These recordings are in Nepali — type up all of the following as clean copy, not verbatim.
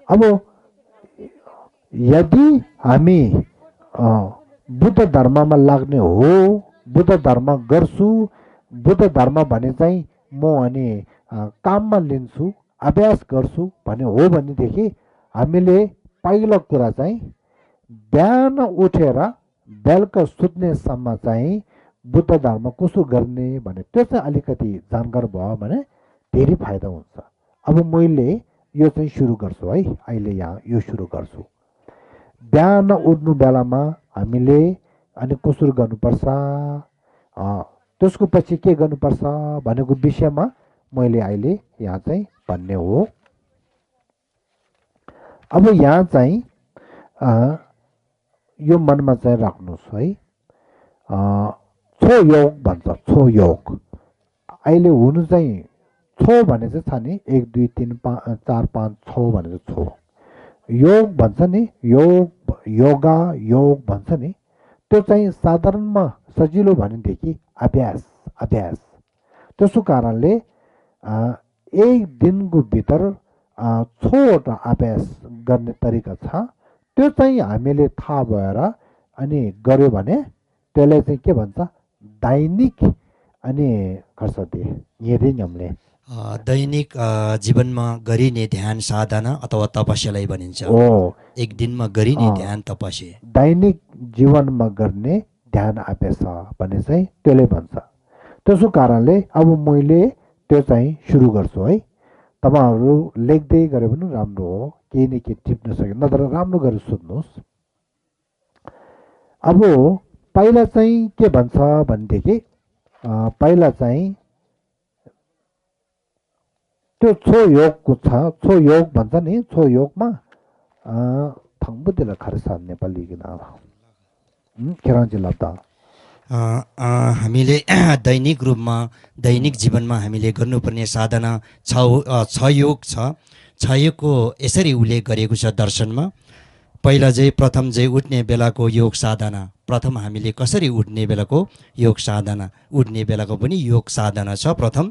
अब यदि हामी बुद्ध धर्ममा लाग्ने हो, बुद्ध धर्म गर्छु, बुद्ध धर्म भने चाहिँ म अनि काममा लिन्छु, अभ्यास गर्छु भने हो भनेदेखि हामीले पहिलो कुरा चाहिँ बिहान उठेर बेलुका सुत्नेसम्म चाहिँ बुद्ध धर्म कसो गर्ने भने त्यो चाहिँ अलिकति जानकार भयो भने धेरै फाइदा हुन्छ। अब मैले यो चाहिँ सुरु गर्छु है, अहिले यहाँ यो सुरु गर्छु। बिहान उठ्नु बेलामा हामीले अनि कसरी गर्नुपर्छ, त्यसको पछि के गर्नुपर्छ भनेको विषयमा मैले अहिले यहाँ चाहिँ भन्ने हो। अब यहाँ चाहिँ यो मनमा चाहिँ राख्नुहोस् है, छो योग भन्छ, छो योग अहिले हुनु चाहिँ छो भने चाहिँ छ नि 1 2 3 4 5 6 भनेर छो। योग भन्छ नि, योगा योग भन्छ नि, त्यो चाहिँ साधारणमा सजिलो भनेदेखि अभ्यास अभ्यास। त्यसो कारणले एक दिनको भित्र 6वटा अभ्यास गर्ने तरिका छ। त्यो चाहिँ हामीले थाहा भएर अनि गर्यो भने त्यसलाई चाहिँ के भन्छ, दैनिक अनि खर्चते हेरे हामीले दैनिक जीवनमा गरिने ध्यान साधना अथवा तपस्यालाई भनिन्छ। एक दिनमा गरिने ध्यान तपस्या, दैनिक जीवनमा गर्ने ध्यान अभ्यास भन्ने चाहिँ त्यसले भन्छ। त्यसो कारणले अब मैले त्यो चाहिँ सुरु गर्छु है। तपाईँहरू लेख्दै गऱ्यो भने राम्रो हो, केही न केही टिप्न सक्यो, नत्र राम्रो गरेर सोध्नुहोस्। अब पहिला चाहिँ के भन्छ भनेदेखि पहिला चाहिँ त्यो छो योगको छ, छो योग भन्छ नि, छो योगमा थङ्बुदेला खर्सा नेपाली खेरान्ची लब्दा हामीले दैनिक रूपमा दैनिक जीवनमा हामीले गर्नुपर्ने साधना छ योग छ। छ योगको यसरी उल्लेख गरेको छ दर्शनमा। पहिला चाहिँ प्रथम चाहिँ उठ्ने बेलाको योग साधना, प्रथम हामीले कसरी उठ्ने बेलाको योग साधना, उठ्ने बेलाको पनि योग साधना छ प्रथम।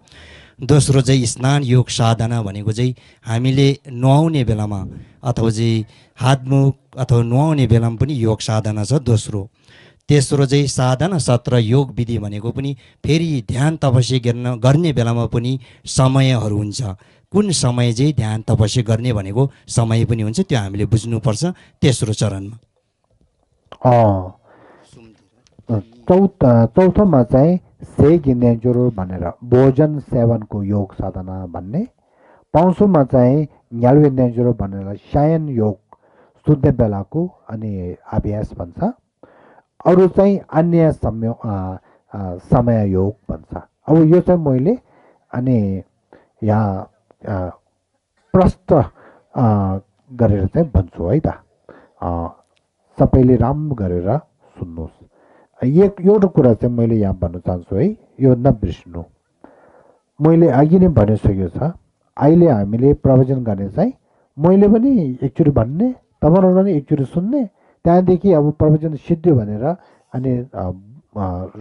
दोस्रो चाहिँ स्नान योग साधना भनेको चाहिँ हामीले नुहाउने बेलामा अथवा चाहिँ हातमुख अथवा नुहाउने बेलामा पनि योग साधना छ दोस्रो। तेस्रो चाहिँ साधना सत्र योग विधि भनेको पनि फेरि ध्यान तपस्या गर्ने बेलामा पनि समयहरू हुन्छ। कुन समय चाहिँ ध्यान तपस्या गर्ने भनेको समय पनि हुन्छ, त्यो हामीले बुझ्नुपर्छ तेस्रो चरणमा। चौथोमा चाहिँ सेगिने ज्वरो भनेर भोजन सेवनको योग साधना भन्ने। पाउँछोमा चाहिँ न्यालवे ज्वरो भनेर शयन योग सुत्ने बेलाको अनि अभ्यास भन्छ। अरू चाहिँ अन्य समय योग भन्छ। अब यो चाहिँ मैले अनि यहाँ प्रष्ट गरेर चाहिँ भन्छु है त, सबैले राम्रो गरेर सुन्नुहोस्। एउटा कुरा चाहिँ मैले यहाँ भन्न चाहन्छु है, यो नबिर्स्नु। मैले अघि नै भनिसकेको छ, अहिले हामीले प्रवचन गर्ने चाहिँ मैले पनि एकचोटि भन्ने, तपाईँहरू पनि एकचोटि सुन्ने, त्यहाँदेखि अब प्रवचन सिद्धियो भनेर अनि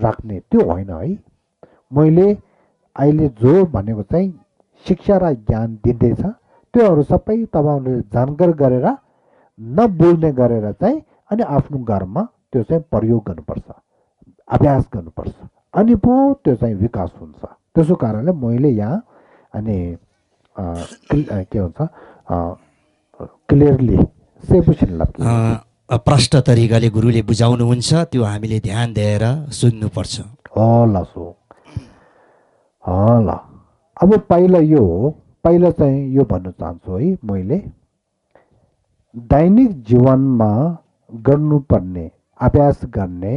राख्ने त्यो होइन है। मैले अहिले जो भनेको चाहिँ शिक्षा र ज्ञान दिँदैछ त्योहरू सबै तपाईँहरूले जानकार गरेर नबोल्ने गरेर चाहिँ अनि आफ्नो घरमा त्यो चाहिँ प्रयोग गर्नुपर्छ, अभ्यास गर्नुपर्छ, अनि पो त्यो चाहिँ विकास हुन्छ। त्यसो कारणले मैले यहाँ अनि के भन्छ क्लियरली सेपुसन लाग्छ प्रष्ट तरिकाले गुरुले बुझाउनुहुन्छ, त्यो हामीले ध्यान दिएर सुन्नुपर्छ। ल सो ल। अब पहिला चाहिँ यो भन्न चाहन्छु है, मैले दैनिक जीवनमा गर्नुपर्ने अभ्यास गर्ने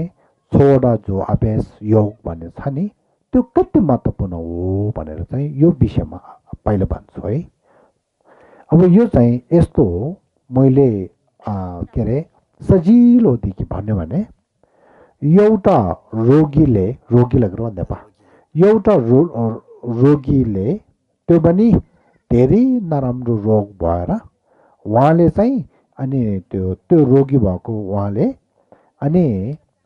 6वटा जो अभ्यास योग भन्ने छ नि, त्यो कति महत्त्वपूर्ण हो भनेर चाहिँ यो विषयमा पहिला भन्छु है। अब यो चाहिँ यस्तो हो, मैले के अरे सजिलोदेखि भन्यो भने एउटा रोगीले नेपा एउटा रोगीले त्यो पनि धेरै नराम्रो रोग भएर उहाँले चाहिँ अनि त्यो रोगी भएको उहाँले अनि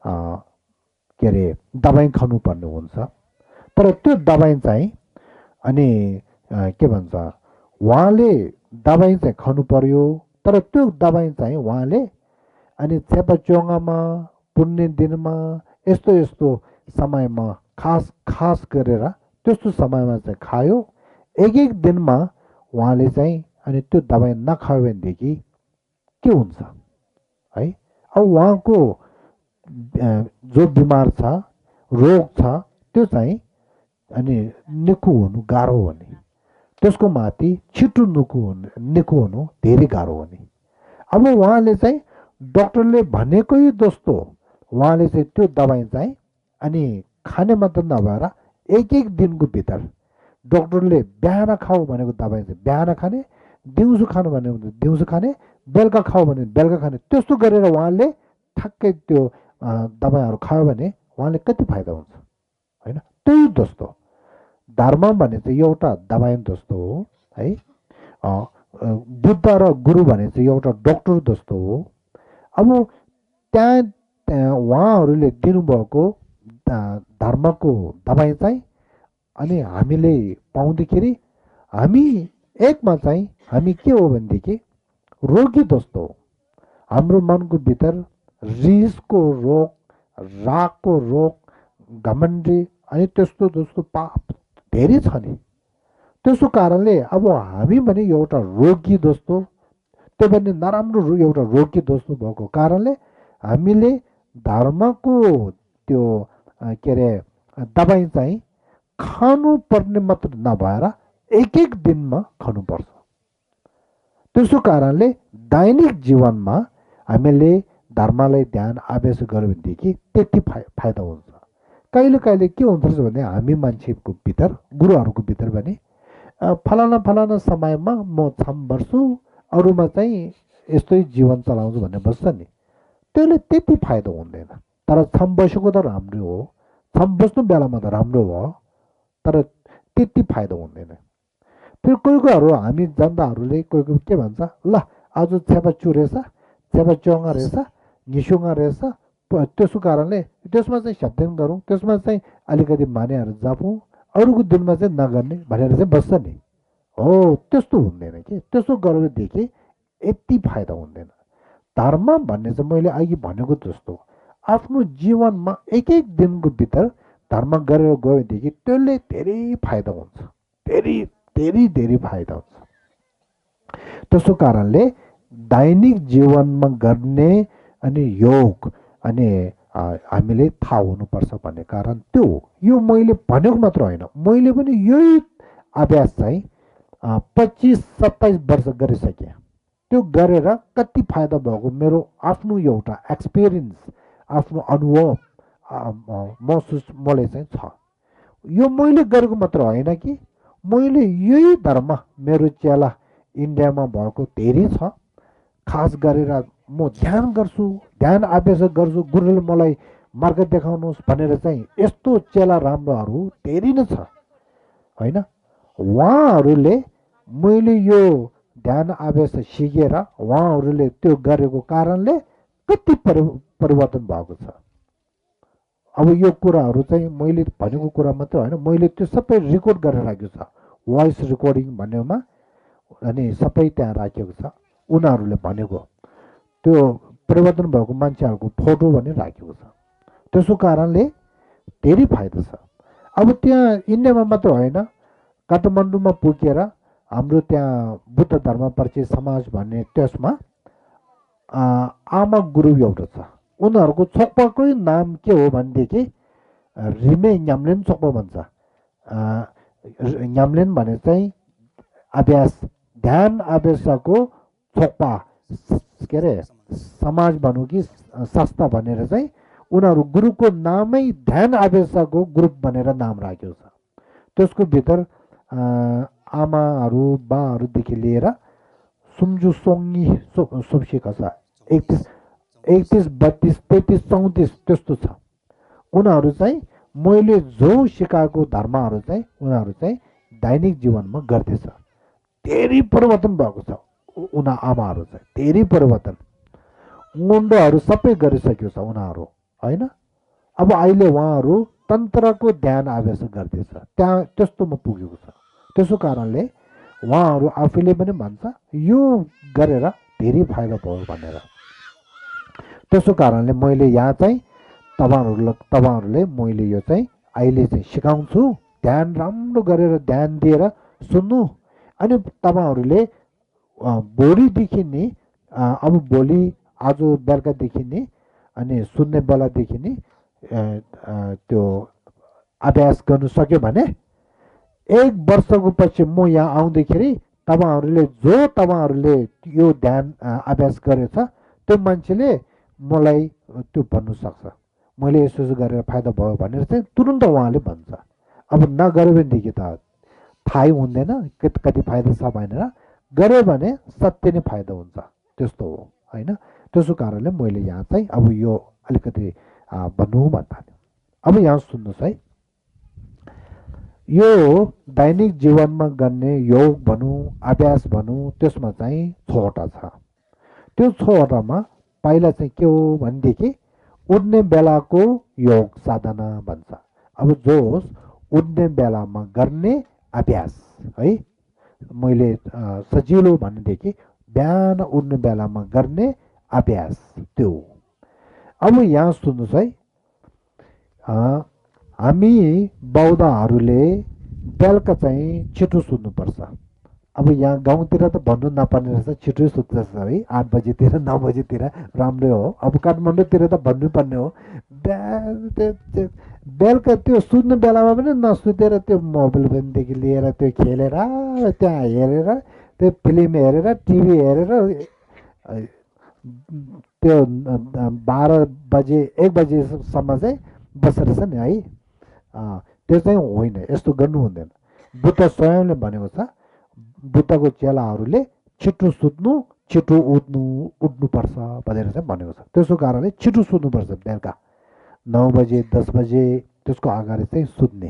के अरे दबाई खानुपर्ने हुन्छ। तर त्यो दबाई चाहिँ अनि के भन्छ उहाँले दबाई चाहिँ खानु पर्यो। तर त्यो दबाई चाहिँ उहाँले अनि चेपाचोङमा पुण्य दिनमा यस्तो यस्तो समयमा खास खास गरेर त्यस्तो समयमा चाहिँ खायो। एक एक दिनमा उहाँले चाहिँ अनि त्यो दबाई नखायो भनेदेखि के हुन्छ है। अब उहाँको जो बिमार छ रोग छ त्यो चाहिँ अनि निको हुनु गाह्रो हो नि, त्यसको माथि छिटो निको हुनु धेरै गाह्रो हो नि। अब उहाँले चाहिँ डक्टरले भनेकै जस्तो उहाँले चाहिँ त्यो दबाई चाहिँ अनि खाने मात्र नभएर एक एक दिनको भित्र डक्टरले बिहान खाऊ भनेको दबाई चाहिँ बिहान खाने, दिउँसो खानु भनेको दिउँसो खाने, बेलुका खाऊ भने बेलुका खाने, त्यस्तो गरेर उहाँले ठ्याक्कै त्यो दबाईहरू खायो भने उहाँले कति फाइदा हुन्छ होइन। त्यही जस्तो धर्म भने चाहिँ एउटा दबाई जस्तो हो है। बुद्ध र गुरु भने चाहिँ एउटा डक्टर जस्तो हो। अब त्यहाँ उहाँहरूले दिनुभएको धर्मको दबाई चाहिँ अनि हामीले पाउँदाखेरि हामी एकमा चाहिँ हामी के हो भनेदेखि रोगी जस्तो हो। हाम्रो मनको भित्र रिसको रोग, रागको रोग, घमण्डी अनि त्यस्तो जस्तो पाप धेरै छ नि। त्यसो कारणले अब हामी भने एउटा रोगी जस्तो, त्यो पनि नराम्रो एउटा रोगी जस्तो भएको कारणले हामीले धर्मको त्यो के अरे दबाई चाहिँ खानुपर्ने मात्र नभएर एक एक दिनमा खानुपर्छ। त्यसो कारणले दैनिक जीवनमा हामीले धर्मलाई ध्यान आवेश गर्यो भनेदेखि त्यति फाइदा हुन्छ। कहिले कहिले के हुन्छ भने हामी मान्छेको भित्र गुरुहरूको भित्र भने फलाना फलाना समयमा म छाम बस्छु, अरूमा चाहिँ यस्तै जीवन चलाउँछु भन्ने बस्छ नि, त्यसले त्यति फाइदा हुँदैन। तर छाम बसेको त राम्रो हो, छाम बस्नु बेलामा त राम्रो हो, तर त्यति फाइदा हुँदैन। फेरि कोही कोहीहरू हामी जनताहरूले कोही कोही के भन्छ, ल आज छेपा चुरेछ, छेपा चोङ्गा रहेछ, घिसुङ्गा रहेछ, त्यसो कारणले त्यसमा चाहिँ सब्दैन गरौँ, त्यसमा चाहिँ अलिकति मानेहरू जापौँ, अरूको दिनमा चाहिँ नगर्ने भनेर चाहिँ बस्छ नि। हो त्यस्तो हुँदैन कि, त्यसो गरेदेखि यति फाइदा हुँदैन। धर्म भन्ने चाहिँ मैले अघि भनेको जस्तो आफ्नो जीवनमा एक एक दिनको भित्र धर्म गरेर गयो भनेदेखि त्यसले धेरै फाइदा हुन्छ, धेरै धेरै धेरै फाइदा हुन्छ। त्यसो कारणले दैनिक जीवनमा गर्ने अनि योग अनि हामीले थाहा हुनुपर्छ भन्ने कारण त्यो हो। यो मैले भनेको मात्र होइन, मैले पनि यही अभ्यास चाहिँ 25-27 वर्ष गरिसकेँ। त्यो गरेर कति फाइदा भएको मेरो आफ्नो एउटा एक्सपिरियन्स, आफ्नो अनुभव महसुस मलाई चाहिँ छ। यो मैले गरेको मात्र होइन कि मैले यही धर्म मेरो चेला इन्डियामा भएको धेरै छ। खास गरेर म ध्यान गर्छु, ध्यान अभ्यास गर्छु, गुरुले मलाई मार्ग देखाउनुहोस् भनेर चाहिँ यस्तो चेला राम्रोहरू धेरै नै छ होइन। उहाँहरूले मैले यो ध्यान अभ्यास सिकेर उहाँहरूले त्यो गरेको कारणले कति परिवर्तन भएको छ। अब यो कुराहरू चाहिँ मैले भनेको कुरा मात्र होइन, मैले त्यो सबै रेकर्ड गरेर राखेको छ, भोइस रेकर्डिङ भन्नेमा अनि सबै त्यहाँ राखेको छ। उनीहरूले भनेको त्यो परिवर्तन भएको मान्छेहरूको फोटो पनि राखेको छ। त्यसो कारणले धेरै फाइदा छ। अब त्यहाँ इन्डियामा मात्र होइन, काठमाडौँमा पुगेर हाम्रो त्यहाँ बुद्ध धर्म परिचय समाज भन्ने त्यसमा आमा गुरु एउटा छ। उनीहरूको छोक्पाकै नाम के हो भनेदेखि रिमे न्याम्लेन छोक्पा भन्छ। न्याम्लेन भने चाहिँ अभ्यास, ध्यान अभ्यासको छोक्पा के अरे समाज भनौँ कि संस्था भनेर चाहिँ उनीहरू गुरुको नामै ध्यान अभ्यासको ग्रुप भनेर नाम राखेको छ। त्यसको भित्र आमाहरू बाहरूदेखि लिएर सुम्जु सोङ्गी सोप्सिएको छ। 31, 32, 33, 34 त्यस्तो छ। उनीहरू चाहिँ मैले जो सिकाएको धर्महरू चाहिँ उनीहरू चाहिँ दैनिक जीवनमा गर्दैछ। धेरै परिवर्तन भएको छ। आमाहरू चाहिँ धेरै परिवर्तन, मुन्डोहरू सबै गरिसकेको छ उनीहरू होइन। अब अहिले उहाँहरू तन्त्रको ध्यान अभ्यास गर्दैछ, त्यहाँ त्यस्तोमा पुगेको छ। त्यसो कारणले उहाँहरू आफैले पनि भन्छ यो गरेर धेरै फाइदा भयो भनेर। त्यसो कारणले मैले यहाँ चाहिँ तपाईँहरूले मैले यो चाहिँ अहिले चाहिँ सिकाउँछु। ध्यान राम्रो गरेर ध्यान दिएर सुन्नु। अनि तपाईँहरूले भोलिदेखि नि अब भोलि आज बेलुकादेखि नि अनि सुन्ने बेलादेखि नि त्यो अभ्यास गर्नु सक्यो भने 1 वर्षको पछि म यहाँ आउँदाखेरि तपाईँहरूले यो ध्यान अभ्यास गरेछ त्यो मान्छेले मलाई त्यो भन्नु सक्छ मैले यसो गरेर फाइदा भयो भनेर चाहिँ तुरुन्त उहाँले भन्छ। अब नगऱ्यो भनेदेखि त थाहै हुँदैन कति फाइदा छ भनेर। गऱ्यो भने सत्य नै फाइदा हुन्छ त्यस्तो हो होइन। त्यसो कारणले मैले यहाँ चाहिँ अब यो अलिकति भन्नु भन्दा अब यहाँ सुन्नुहोस् है। यो दैनिक जीवनमा गर्ने योग भनौँ अभ्यास भनौँ त्यसमा चाहिँ 6वटा छ। त्यो 6वटामा पहिला चाहिँ के हो भनेदेखि उठ्ने बेलाको योग साधना भन्छ। अब जोस् उठ्ने बेलामा गर्ने अभ्यास है। मैले सजिलो भनेदेखि बिहान उठ्ने बेलामा गर्ने अभ्यास त्यो। अब यहाँ सुन्नुहोस् है। हामी बौद्धहरूले बेलुका चाहिँ छिटो सुत्नुपर्छ। अब यहाँ गाउँतिर त भन्नु नपर्ने रहेछ छिटो सुत्छ है 8 बजीतिर 9 बजीतिर राम्रै हो। अब काठमाडौँतिर त भन्नुपर्ने हो। बेलुका त्यो सुत्ने बेलामा पनि नसुतेर त्यो मोबाइल फोनदेखि लिएर त्यो खेलेर त्यहाँ हेरेर त्यो फिल्म हेरेर टिभी हेरेर त्यो 12 बजे 1 बजेसम्म चाहिँ बसेर छ नि है। त्यो चाहिँ होइन, यस्तो गर्नु हुँदैन। बुद्ध स्वयंले भनेको छ बुद्धको चेलाहरूले छिटो सुत्नु छिटो उठ्नुपर्छ भनेर चाहिँ भनेको छ। त्यसो कारणले छिटो सुत्नुपर्छ बेलुका 9 बजे 10 बजे त्यसको अगाडि चाहिँ सुत्ने।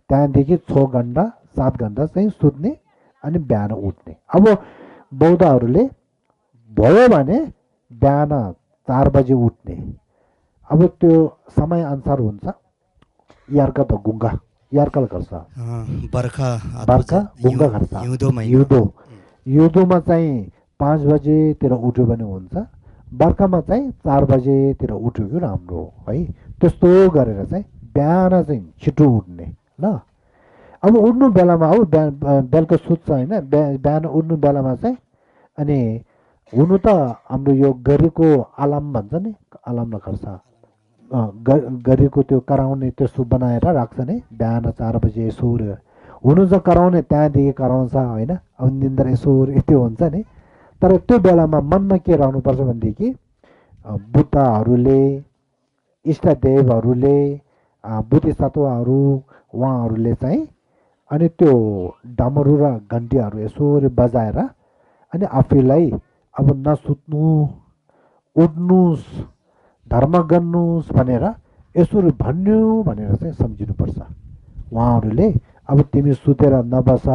त्यहाँदेखि 6 घन्टा 7 घन्टा चाहिँ सुत्ने अनि बिहान उठ्ने। अब बौद्धहरूले भयो भने बिहान 4 बजे उठ्ने। अब त्यो समय अनुसार हुन्छ। यार्का त गुङ्गा यार्कल गर्छ बर्खा गुङ्गा गर्छ हिउँदोमा चाहिँ 5 बजेतिर उठ्यो भने हुन्छ। बर्खामा चाहिँ 4 बजेतिर उठ्यो राम्रो है। त्यस्तो गरेर चाहिँ बिहान चाहिँ छिटो उठ्ने ल। अब उठ्नु बेलामा अब बेलुका सुत्छ होइन। बिहान उठ्नु बेलामा चाहिँ अनि हुनु त हाम्रो यो गरीको अलार्म भन्छ नि, अलार्म नखर्छ गरीको त्यो कराउने त्यसो बनाएर राख्छ नि। बिहान 4 बजे यसो हुनु चाहिँ कराउने त्यहाँदेखि कराउँछ होइन। अब निन्द्रा यसो त्यो हुन्छ नि। तर त्यो बेलामा मनमा के रहनुपर्छ भनेदेखि बुद्धहरूले इष्टदेवहरूले बुद्धिसत्वहरू उहाँहरूले चाहिँ अनि त्यो डमरू र घन्टीहरू यसो बजाएर अनि आफैलाई अब नसुत्नु उठ्नुहोस् धर्म गर्नुहोस् भनेर यसरी भन्यो भनेर चाहिँ सम्झिनुपर्छ उहाँहरूले। अब तिमी सुतेर नबस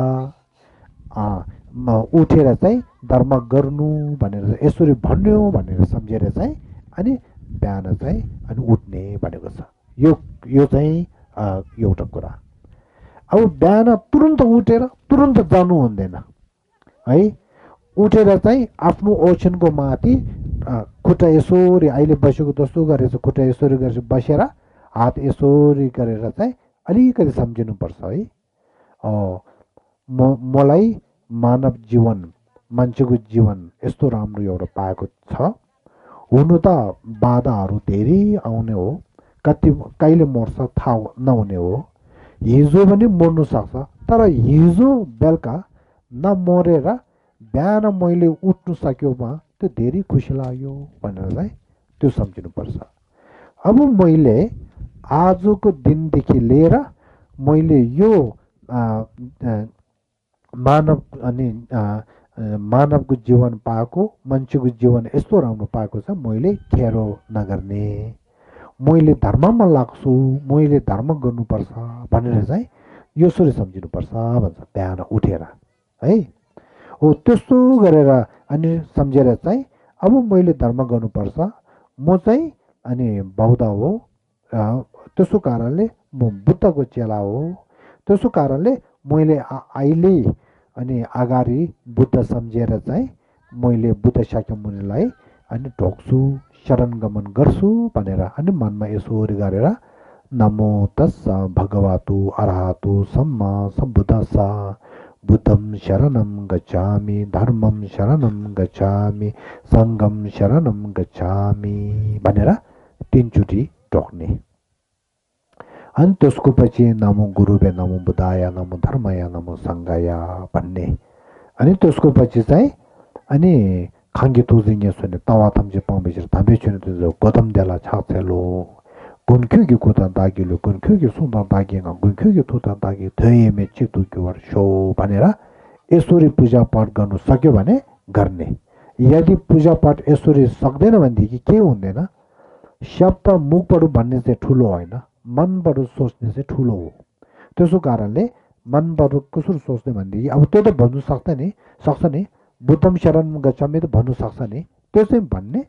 उठेर चाहिँ धर्म गर्नु भनेर यसरी भन्यो भनेर सम्झेर चाहिँ अनि बिहान चाहिँ अनि उठ्ने भनेको छ। यो चाहिँ एउटा कुरा। अब बिहान तुरुन्त उठेर तुरुन्त जानु हुँदैन है। उठेर चाहिँ आफ्नो ओछ्यानको माथि खुट्टा यसोरी अहिले बसेको जस्तो गरेर खुट्टा यसोरी गरेर बसेर हात यसोरी गरेर चाहिँ अलिकति सम्झिनुपर्छ है। मलाई मानव जीवन मान्छेको जीवन यस्तो राम्रो एउटा पाएको छ। हुनु त बाधाहरू धेरै आउने हो, कहिले मर्छ थाहा नहुने हो। हिजो पनि मर्नु सक्छ, तर हिजो बेलुका नमरेर बिहान मैले उठ्नु सक्योमा त्यो धेरै खुसी लाग्यो भनेर चाहिँ त्यो सम्झिनुपर्छ। अब मैले आजको दिनदेखि लिएर मैले यो मानव अनि मानवको जीवन पाएको, मान्छेको जीवन यस्तो राम्रो पाएको छ। मैले खेरो नगर्ने, मैले धर्ममा लाग्छु, मैले धर्म गर्नुपर्छ भनेर चाहिँ यसरी सम्झिनुपर्छ भन्छ बिहान उठेर है। हो त्यस्तो गरेर अनि सम्झेर चाहिँ अब मैले धर्म गर्नुपर्छ, म चाहिँ अनि बौद्ध हो, त्यसो कारणले म बुद्धको चेला हो, त्यसो कारणले मैले अहिले अनि अगाडि बुद्ध सम्झेर चाहिँ मैले बुद्ध शाक्यमुनिलाई अनि ढोक्छु शरण गमन गर्छु भनेर अनि मनमा यसोरी गरेर नमो तस्स भगवतो अरहतो सम्मा सम्बुद्धस्स बुद्धं शरणं गच्छामि धर्मं शरणं गच्छामि सङ्घं शरणं गच्छामि भनेर तीनचोटि ढोक्ने अनि त्यसको पछि नमो गुरुवे नमो बुद्धाय नमो धर्मय नमो सङ्घाय भन्ने अनि त्यसको पछि चाहिँ अनि खाङ्गे तुजिङे सुने तवाथम जे पाउँबेर थाम्बे छुने त्यो गदम देला छाछेलो गुनख्युगी कुता दागिलो गुनख्युगी सुन्दा दागिङा गुनख्युगी तुता दागी थैमे चितु क्युवर शो भनेर यसरी पूजा पाठ गर्नु सक्यो भने गर्ने यदि पूजा पाठ यसरी सक्दैन भनेदेखि के हुँदैन शब्द मुखबाट भन्ने चाहिँ ठुलो होइन मनबाट सोच्ने चाहिँ ठुलो हो त्यसो कारणले मनबाट कसरी सोच्ने भनेदेखि अब त्यो त भन्नु सक्छ नि बुद्धम शरण गच्छामि त भन्नु सक्छ नि त्यो चाहिँ भन्ने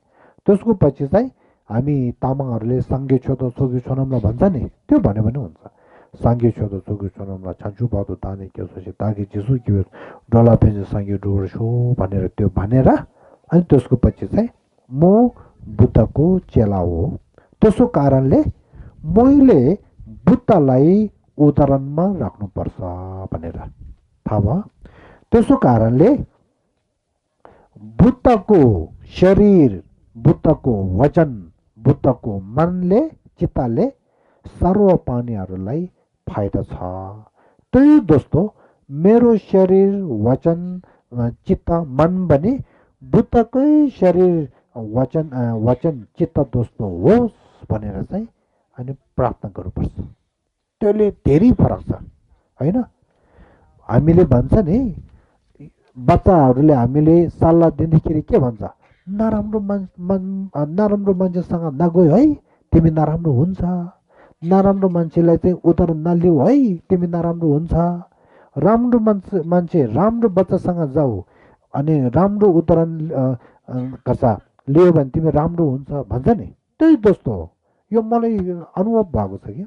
त्यसको पछि चाहिँ हामी तामाङहरूले साङ्गे छोदो सोगु छोनमलाई भन्छ नि त्यो भन्यो भने हुन्छ साङ्गे छोदो सोगु छोनमलाई छान्चु पादो ताने के सोचे ताकि जिसु के डला पेन्ज साङ्गे डोर सो भनेर त्यो भनेर अनि त्यसको पछि चाहिँ म बुद्धको चेला हो त्यसो कारणले मैले बुद्धलाई उदाहरणमा राख्नुपर्छ भनेर थाहा भयो त्यसो कारणले बुद्धको शरीर बुद्धको वचन बुद्धको मनले चित्तले सर्व प्राणीहरूलाई फाइदा छ त्यही दोस्तो मेरो शरीर वचन चित्त मन पनि बुद्धकै शरीर वचन चित्त दोस्तो होस् भनेर चाहिँ अनि प्रार्थना गर्नुपर्छ त्यसले धेरै फरक छ होइन हामीले भन्छ नि बच्चाहरूले हामीले सल्लाह दिँदाखेरि के भन्छ नराम्रो मान्छेसँग नगयो है तिमी नराम्रो हुन्छ नराम्रो मान्छेलाई चाहिँ उदाहरण नलिऊ है तिमी नराम्रो हुन्छ राम्रो मान्छे राम्रो बच्चासँग जाऊ अनि राम्रो उदाहरण गर्छ लियो भने तिमी राम्रो हुन्छ भन्छ नि त्यही जस्तो हो यो मलाई अनुभव भएको छ कि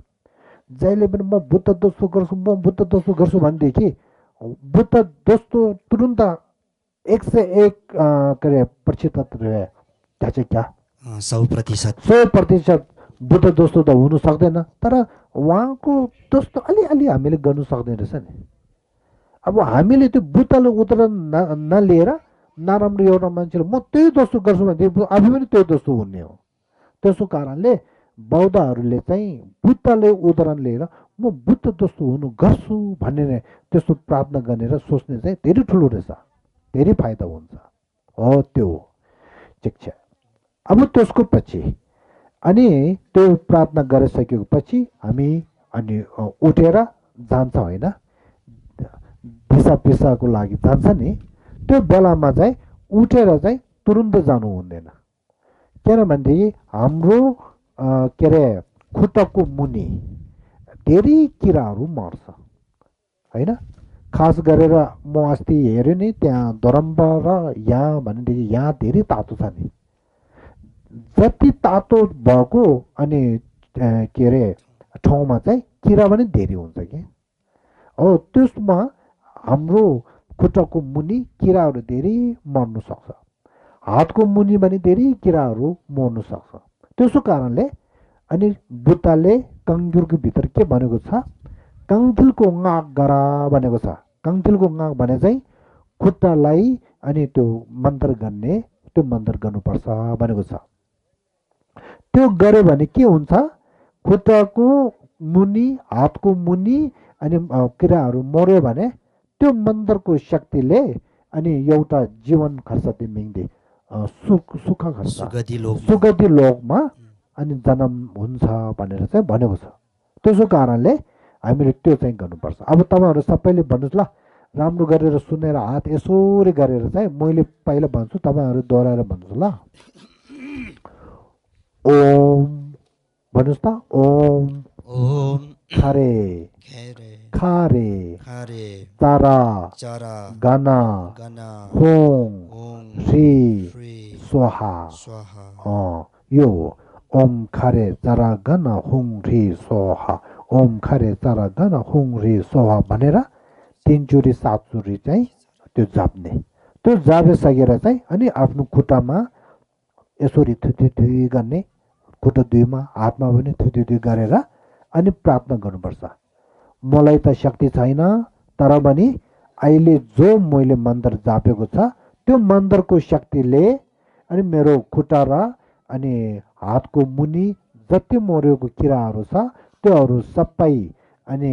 जहिले पनि म बुद्ध दोस्रो गर्छु भनेदेखि बुद्ध दोस्तो तुरुन्त 101 के अरे प्रतिशत रहे त्यहाँ चाहिँ क्या 100% बुद्ध दोस्तो त हुनु सक्दैन तर उहाँको दोस्तो अलिअलि हामीले गर्नु सक्दैन रहेछ नि अब हामीले त्यो बुद्धले उदाहरण नलिएर नराम्रो एउटा मान्छेले म त्यही दोस्तो गर्छु भने आफै पनि त्यही दोस्तो हुने हो त्यसो कारणले बौद्धहरूले चाहिँ बुद्धले उदाहरण लिएर म बुद्ध दोस्तो हुनु गर्छु भन्ने त्यस्तो प्रार्थना गर्ने र सोच्ने चाहिँ धेरै ठुलो रहेछ धेरै फाइदा हुन्छ हो त्यो ठिक छ अब त्यसको पछि अनि त्यो प्रार्थना गरिसकेको पछि हामी अनि उठेर जान्छ होइन दिशा पेसाको लागि जान्छ नि त्यो बेलामा चाहिँ उठेर चाहिँ तुरुन्त जानु हुँदैन किनभनेदेखि हाम्रो के अरे खुट्टाको मुनि धेरै किराहरू मर्छ होइन खास गरेर म अस्ति हेरेँ नि त्यहाँ दोरम्बा र यहाँ भनेदेखि यहाँ धेरै तातो छ नि जति तातो भएको अनि के अरे ठाउँमा चाहिँ किरा पनि धेरै हुन्छ कि हो त्यसमा हाम्रो खुट्टाको मुनि किराहरू धेरै मर्नु सक्छ हातको मुनि पनि धेरै किराहरू मर्नु सक्छ त्यसो कारणले अनि बुद्धले कङ्गुरको भित्र के भनेको छ कङ्थिलको नाक गरा भनेको छ कङ्थिलको नाक भने चाहिँ खुट्टालाई अनि त्यो मन्त्र गर्ने त्यो मन्त्र गर्नुपर्छ भनेको छ त्यो गर्यो भने के हुन्छ खुट्टाको मुनि हातको मुनि अनि किराहरू मर्यो भने त्यो मन्त्रको शक्तिले अनि एउटा जीवन खर्च तिमीले सुख खर्च सुगति लोकमा अनि जन्म हुन्छ भनेर चाहिँ भनेको छ त्यसो कारणले हामीले त्यो चाहिँ गर्नुपर्छ अब तपाईँहरू सबैले भन्नुहोस् ल राम्रो गरेर सुनेर हात यसोरी गरेर चाहिँ मैले पहिला भन्छु तपाईँहरू दोहोऱ्याएर भन्नुहोस् ल ओम भन्नुहोस् त ओम ओम खारे खारे तारा गना होङ श्री स्वाहा यो ओम खारे तारा गना होङ ह्री स्वाहा ओम खारे तारा गना होङ ह्री स्वाहा भनेर 3 चुरी 7 चुरी चाहिँ त्यो जाप्ने, त्यो जापिसकेर चाहिँ अनि आफ्नो खुट्टामा यसरी थुथुथुई गर्ने, खुट्टा दुईमा हातमा पनि थुथुथुई गरेर अनि प्रार्थना गर्नुपर्छ। मलाई त शक्ति छैन, तर पनि अहिले जो मैले मन्त्र जापेको छ त्यो मन्त्रको शक्तिले अनि मेरो खुट्टा र अनि हातको मुनि जति मरेको किराहरू छ त्योहरू सबै अनि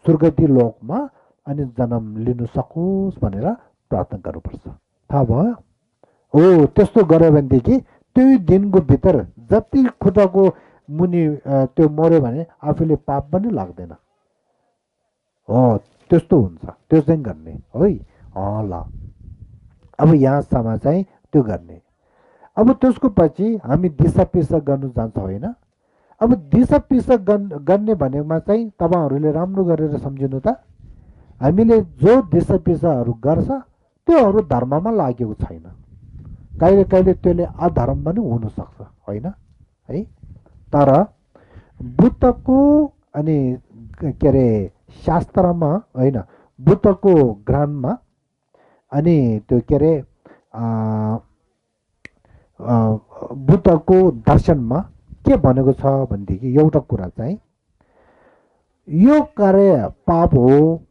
स्वर्गीय लोकमा अनि जन्म लिनु सकोस् भनेर प्रार्थना गर्नुपर्छ। थाहा भयो? हो, त्यस्तो गर्यो भनेदेखि त्यही दिनको भित्र जति खुट्टाको मुनि त्यो मऱ्यो भने आफूले पाप पनि लाग्दैन। हो, त्यस्तो हुन्छ, त्यो चाहिँ गर्ने है। ल, अब यहाँसम्म चाहिँ त्यो गर्ने। अब त्यसको पछि हामी दिशा पिसा गर्नु जान्छ होइन। अब दिशा पिसा गर्ने भनेमा चाहिँ तपाईँहरूले राम्रो गरेर सम्झिनु त, हामीले जो दिशा पिसाहरू गर्छ त्योहरू धर्ममा लागेको छैन। कहिले कहिले त्यसले अधर्म पनि हुनसक्छ होइन है। तर बुद्धको अनि के अरे शास्त्रमा होइन, बुद्धको ग्रन्थमा अनि त्यो के अरे बुद्धको दर्शनमा के भनेको छ भनेदेखि एउटा कुरा चाहिँ यो कार्य पाप हो,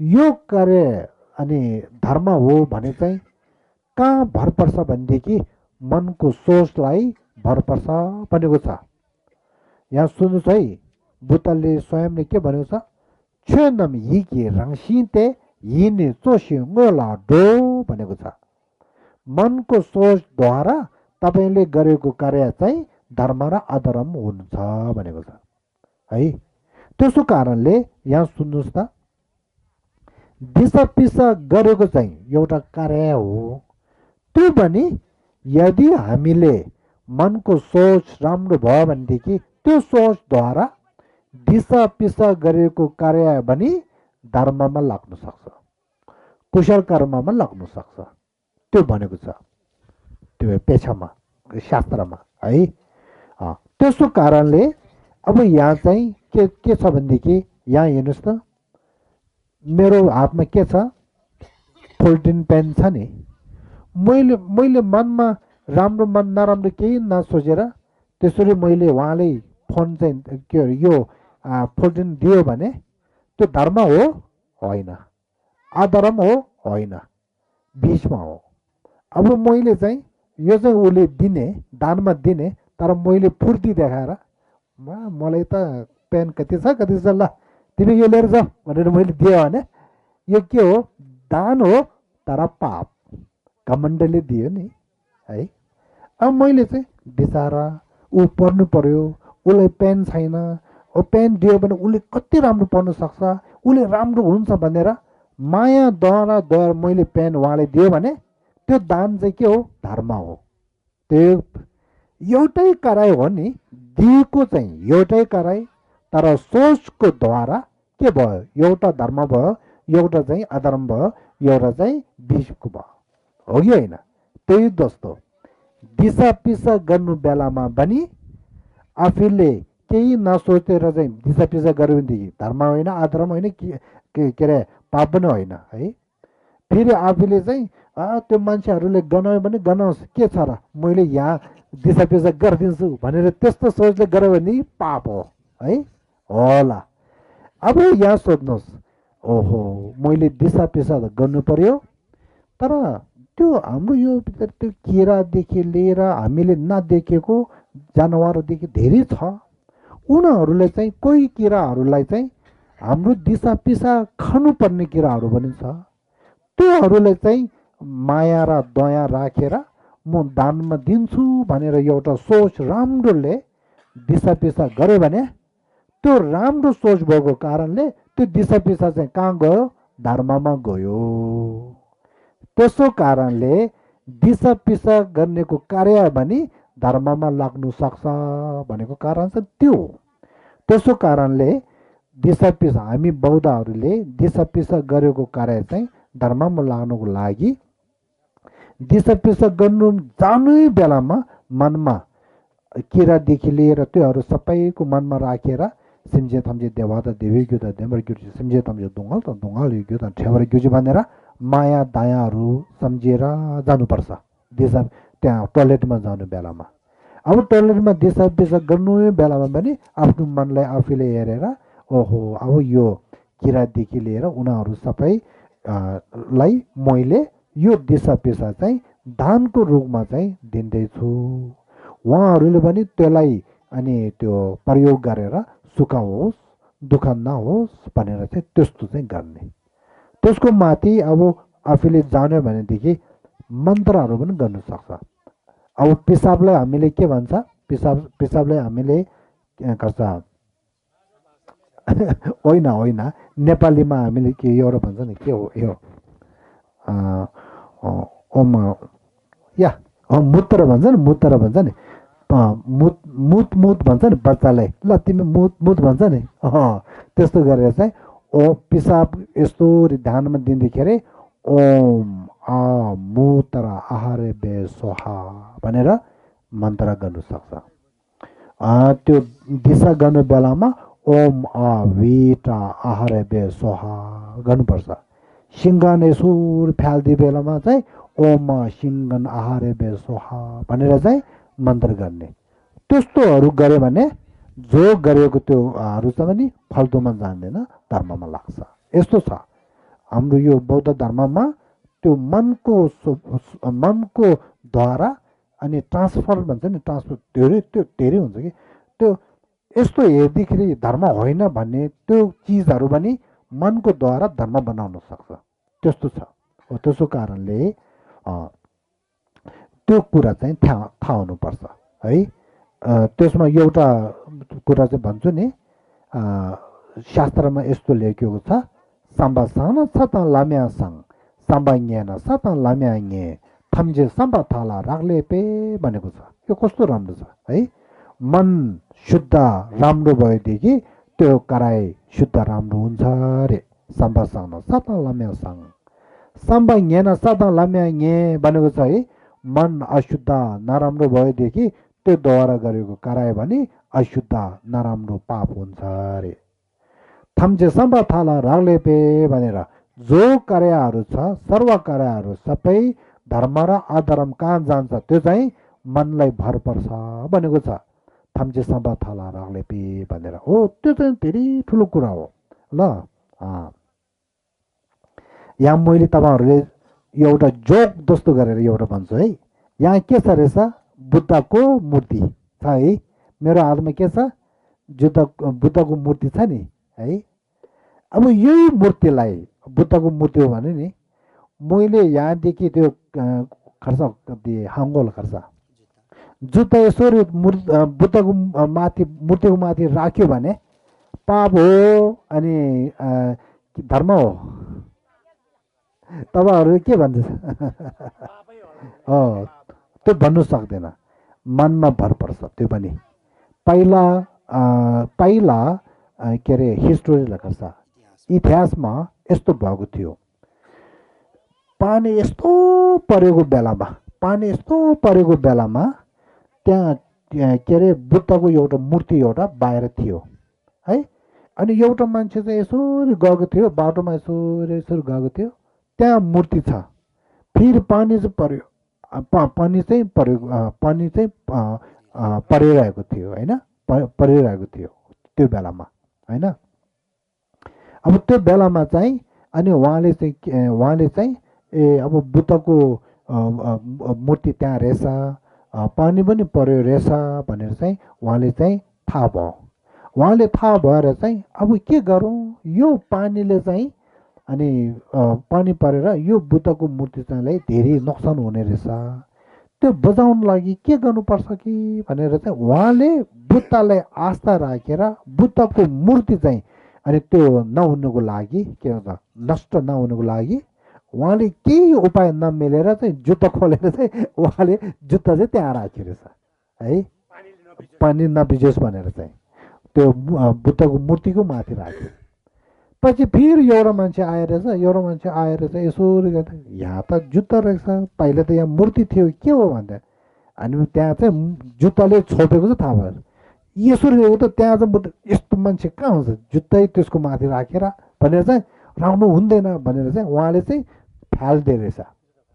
यो कार्य अनि धर्म हो भने चाहिँ कहाँ भर पर्छ भनेदेखि मनको सोचलाई भर पर्छ भनेको छ। यहाँ सुन्नुहोस् है, बुद्धले स्वयंले के भनेको छ, छेनम हिके रङसिते हिने चोसिङोला डो भनेको छ। मनको सोचद्वारा तपाईँले गरेको कार्य चाहिँ धर्म र अधर्म हुन्छ भनेको छ है। त्यसो कारणले यहाँ सुन्नुहोस् त, दिशा पिसा गरेको चाहिँ एउटा कार्य हो। त्यो पनि यदि हामीले मनको सोच राम्रो भयो भनेदेखि त्यो सोचद्वारा दिशा पिसा गरेको कार्य पनि धर्ममा लाग्न सक्छ, कुशल कर्ममा लाग्न सक्छ। त्यो भनेको छ त्यो पेछामा शास्त्रमा है। त्यसो कारणले अब यहाँ चाहिँ के छ भनेदेखि यहाँ हेर्नुहोस् त, मेरो हातमा के छ, फोल्डिङ पेन छ नि। मैले मनमा राम्रो मन नराम्रो केही नसोचेर त्यसरी मैले उहाँले फोन चाहिँ के अरे यो फोल्डिङ दियो भने त्यो धर्म हो होइन, अधर्म हो होइन, बिचमा हो। अब मैले चाहिँ यो चाहिँ उसले दिने, दानमा दिने, तर मैले फुर्ती देखाएर मलाई त पेन कति छ कति छ, ल तिमी यो लिएर जाऊ भनेर मैले दिएँ भने यो के हो, दान हो तर पाप, घमण्डले दियो नि है। अब मैले चाहिँ बिचारा ऊ पढ्नु पर्यो, उसलाई पेन छैन, ओ पेन दियो भने उसले कति राम्रो पढ्न सक्छ, उसले राम्रो हुन्छ भनेर माया द्वारा मैले पेन उहाँले दियो भने त्यो दान चाहिँ के हो, धर्म हो। त्यो एउटै कराई हो नि, दिएको चाहिँ एउटै कराई, तर सोचको द्वारा के भयो, एउटा धर्म भयो, एउटा चाहिँ अधर्म भयो, एउटा चाहिँ बिचको भयो, हो कि होइन। त्यही जस्तो दिशा पिसा गर्नु बेलामा पनि आफूले केही नसोचेर चाहिँ दिशा पिसा गर्यो भनेदेखि धर्म होइन, अधर्म होइन, के अरे पाप पनि होइन है। फेरि आफूले चाहिँ त्यो मान्छेहरूले गनायो भने गनाओस्, के छ र, मैले यहाँ दिशा पिसा गरिदिन्छु भनेर त्यस्तो सोचले गर्यो भने पाप हो है। होला, अब यहाँ सोध्नुहोस्, ओहो मैले दिशा पिसा त गर्नु पर्यो, तर त्यो हाम्रो यो भित्र त्यो किरादेखि लिएर हामीले नदेखेको जनावरदेखि धेरै छ। उनीहरूले चाहिँ कोही किराहरूलाई चाहिँ हाम्रो दिशा पिसा खानुपर्ने किराहरू पनि छ। त्योहरूले चाहिँ माया र दया राखेर म दानमा दिन्छु भनेर एउटा सोच राम्रोले दिशा पिसा गर्यो भने त्यो राम्रो सोच भएको कारणले त्यो दिशा पिसा चाहिँ कहाँ गयो, धर्ममा गयो। त्यसो कारणले दिशा पिसा गर्नेको कार्य पनि धर्ममा लाग्नु सक्छ भनेको कारण चाहिँ त्यो हो। त्यसो कारणले दिशा पिसा हामी बौद्धहरूले दिशा पिसा गरेको कार्य चाहिँ धर्ममा लाग्नुको लागि दिशा पिसा गर्नु जानु बेलामा मनमा किरादेखि लिएर त्योहरू सबैको मनमा राखेर 심제 탐제 대화다 대외교다 대머교지 심제 탐제 동알다 동알교다 ठेवर교지 भनेर माया दयाहरू सम्झेर जानुपर्छ दिशा त्यहाँ टोयलेटमा जानु बेलामा अब टोयलेटमा दिशा पिसाब गर्नु बेलामा पनि आफ्नो मनलाई आफूले हेरेर ओहो अब यो किरादेखि लिएर उनीहरू सबै लाई मैले यो दिशा पिसा चाहिँ दानको रूपमा चाहिँ दिँदैछु उहाँहरूले पनि त्यसलाई अनि त्यो प्रयोग गरेर सुख होस् दुःख नहोस् भनेर चाहिँ त्यस्तो चाहिँ गर्ने त्यसको माथि अब आफूले जान्यो भनेदेखि मन्त्रहरू पनि गर्न सक्छ अब पिसाबलाई हामीले के भन्छ पिसाबलाई हामीले के गर्छ होइन होइन नेपालीमा हामीले के एउटा भन्छ नि के हो यो या मूत्र भन्छ नि मूत्र भन्छ नि मुत मुत भन्छ नि बच्चालाई ल तिमी मुत मुत भन्छ नि त्यस्तो गरेर चाहिँ ओ पिसाब यस्तो ध्यानमा दिँदाखेरि ओम आ मूत्र आहारे बे सोहा भनेर मन्त्र गर्नु सक्छ त्यो दिशा गर्नु बेलामा ओम आ वीटा आहारे बे सोहा गर्नुपर्छ सिङ्गन यसो फ्याल्दी बेलामा चाहिँ ओम सिङ्गन आहारे बे सोहा भनेर चाहिँ मन्त्र गर्ने त्यस्तोहरू गऱ्यो भने जो गरेको त्योहरू चाहिँ पनि फाल्तुमा जान्दैन धर्ममा लाग्छ यस्तो छ हाम्रो यो बौद्ध धर्ममा त्यो मनको द्वारा अनि ट्रान्सफर भन्छ नि ट्रान्सफर धेरै हुन्छ कि त्यो यस्तो हेर्दाखेरि धर्म होइन भन्ने त्यो चिजहरू पनि मनको द्वारा धर्म बनाउन सक्छ त्यस्तो छ हो त्यसो कारणले त्यो कुरा चाहिँ थाहा हुनुपर्छ है त्यसमा एउटा कुरा चाहिँ भन्छु नि शास्त्रमा यस्तो लेखेको छ साम्बा सान सत लाम्या सङ साम्बा न्यान सत लाम्या न्ये थम्जे साम्बा थाला राख्ले पे भनेको छ यो कस्तो राम्रो छ है मन शुद्ध राम्रो भएदेखि त्यो कराई शुद्ध राम्रो हुन्छ अरे साम्बा सान सत लाम्या सङ साम्बा न्यान सत लाम्या न्ये भनेको छ है मन अशुद्ध नराम्रो भएदेखि त्यो द्वारा गरेको करायो भने अशुद्ध नराम्रो पाप हुन्छ अरे थम्जे सम्बा थाला राग्ले पे भनेर जो कार्यहरू छ सर्व कार्यहरू सबै धर्म र अधर्म कहाँ जान्छ त्यो चाहिँ मनलाई भर पर्छ भनेको छ थम्जे सम्बा थाला राग्ले पे भनेर हो त्यो चाहिँ धेरै ठुलो कुरा हो ल यहाँ मैले तपाईँहरूले एउटा जोक जस्तो गरेर एउटा भन्छु है यहाँ के छ रहेछ बुद्धको मूर्ति छ है मेरो हातमा के छ बुद्धको मूर्ति छ नि है अब यही मूर्तिलाई बुद्धको मूर्ति हो भने नि मैले यहाँदेखि त्यो खर्च हाङ्गोल खर्च जुत्ता यसरी बुद्धको माथि मूर्तिको माथि राख्यो भने पाप हो अनि धर्म हो तपाईँहरू के भन्छ त्यो भन्नु सक्दैन मनमा भर पर्छ त्यो पनि पहिला के अरे हिस्टोरीलाई गर्छ इतिहासमा यस्तो भएको थियो पानी यस्तो परेको बेलामा त्यहाँ के अरे बुद्धको एउटा मूर्ति एउटा बाहिर थियो है अनि एउटा मान्छे चाहिँ यसरी गएको थियो बाटोमा यसरी गएको थियो त्यहाँ मूर्ति छ फेरि पानी चाहिँ पर्यो पानी चाहिँ परिरहेको थियो होइन परिरहेको थियो त्यो बेलामा होइन अब त्यो बेलामा चाहिँ अनि उहाँले चाहिँ ए अब बुद्धको मूर्ति त्यहाँ रहेछ पानी पनि पर्यो रहेछ भनेर चाहिँ उहाँले चाहिँ थाहा भयो उहाँले थाहा भएर चाहिँ अब के गरौँ यो पानीले चाहिँ अनि पानी परेर यो बुद्धको मूर्ति चाहिँ धेरै नोक्सान हुने रहेछ त्यो बचाउनु लागि के गर्नुपर्छ कि भनेर चाहिँ उहाँले बुद्धलाई आस्था राखेर बुद्धको मूर्ति चाहिँ अनि त्यो नहुनुको लागि के भन्छ नष्ट नहुनुको लागि उहाँले केही उपाय नमिलेर चाहिँ जुत्ता खोलेर चाहिँ उहाँले जुत्ता चाहिँ त्यहाँ राख्यो रहेछ है पानी नभिजोस् भनेर चाहिँ त्यो बुद्धको मूर्तिको माथि राख्यो पछि फेरि एउटा मान्छे आएर चाहिँ यसो यहाँ त जुत्ता रहेछ पहिला त यहाँ मूर्ति थियो के हो भन्दा अनि त्यहाँ चाहिँ जुत्ताले छोपेको चाहिँ थाहा भयो यसरी हो त त्यहाँ चाहिँ बुद्ध यस्तो मान्छे कहाँ हुन्छ जुत्तै त्यसको माथि राखेर भनेर चाहिँ राख्नु हुँदैन भनेर चाहिँ उहाँले चाहिँ फाल्दे रहेछ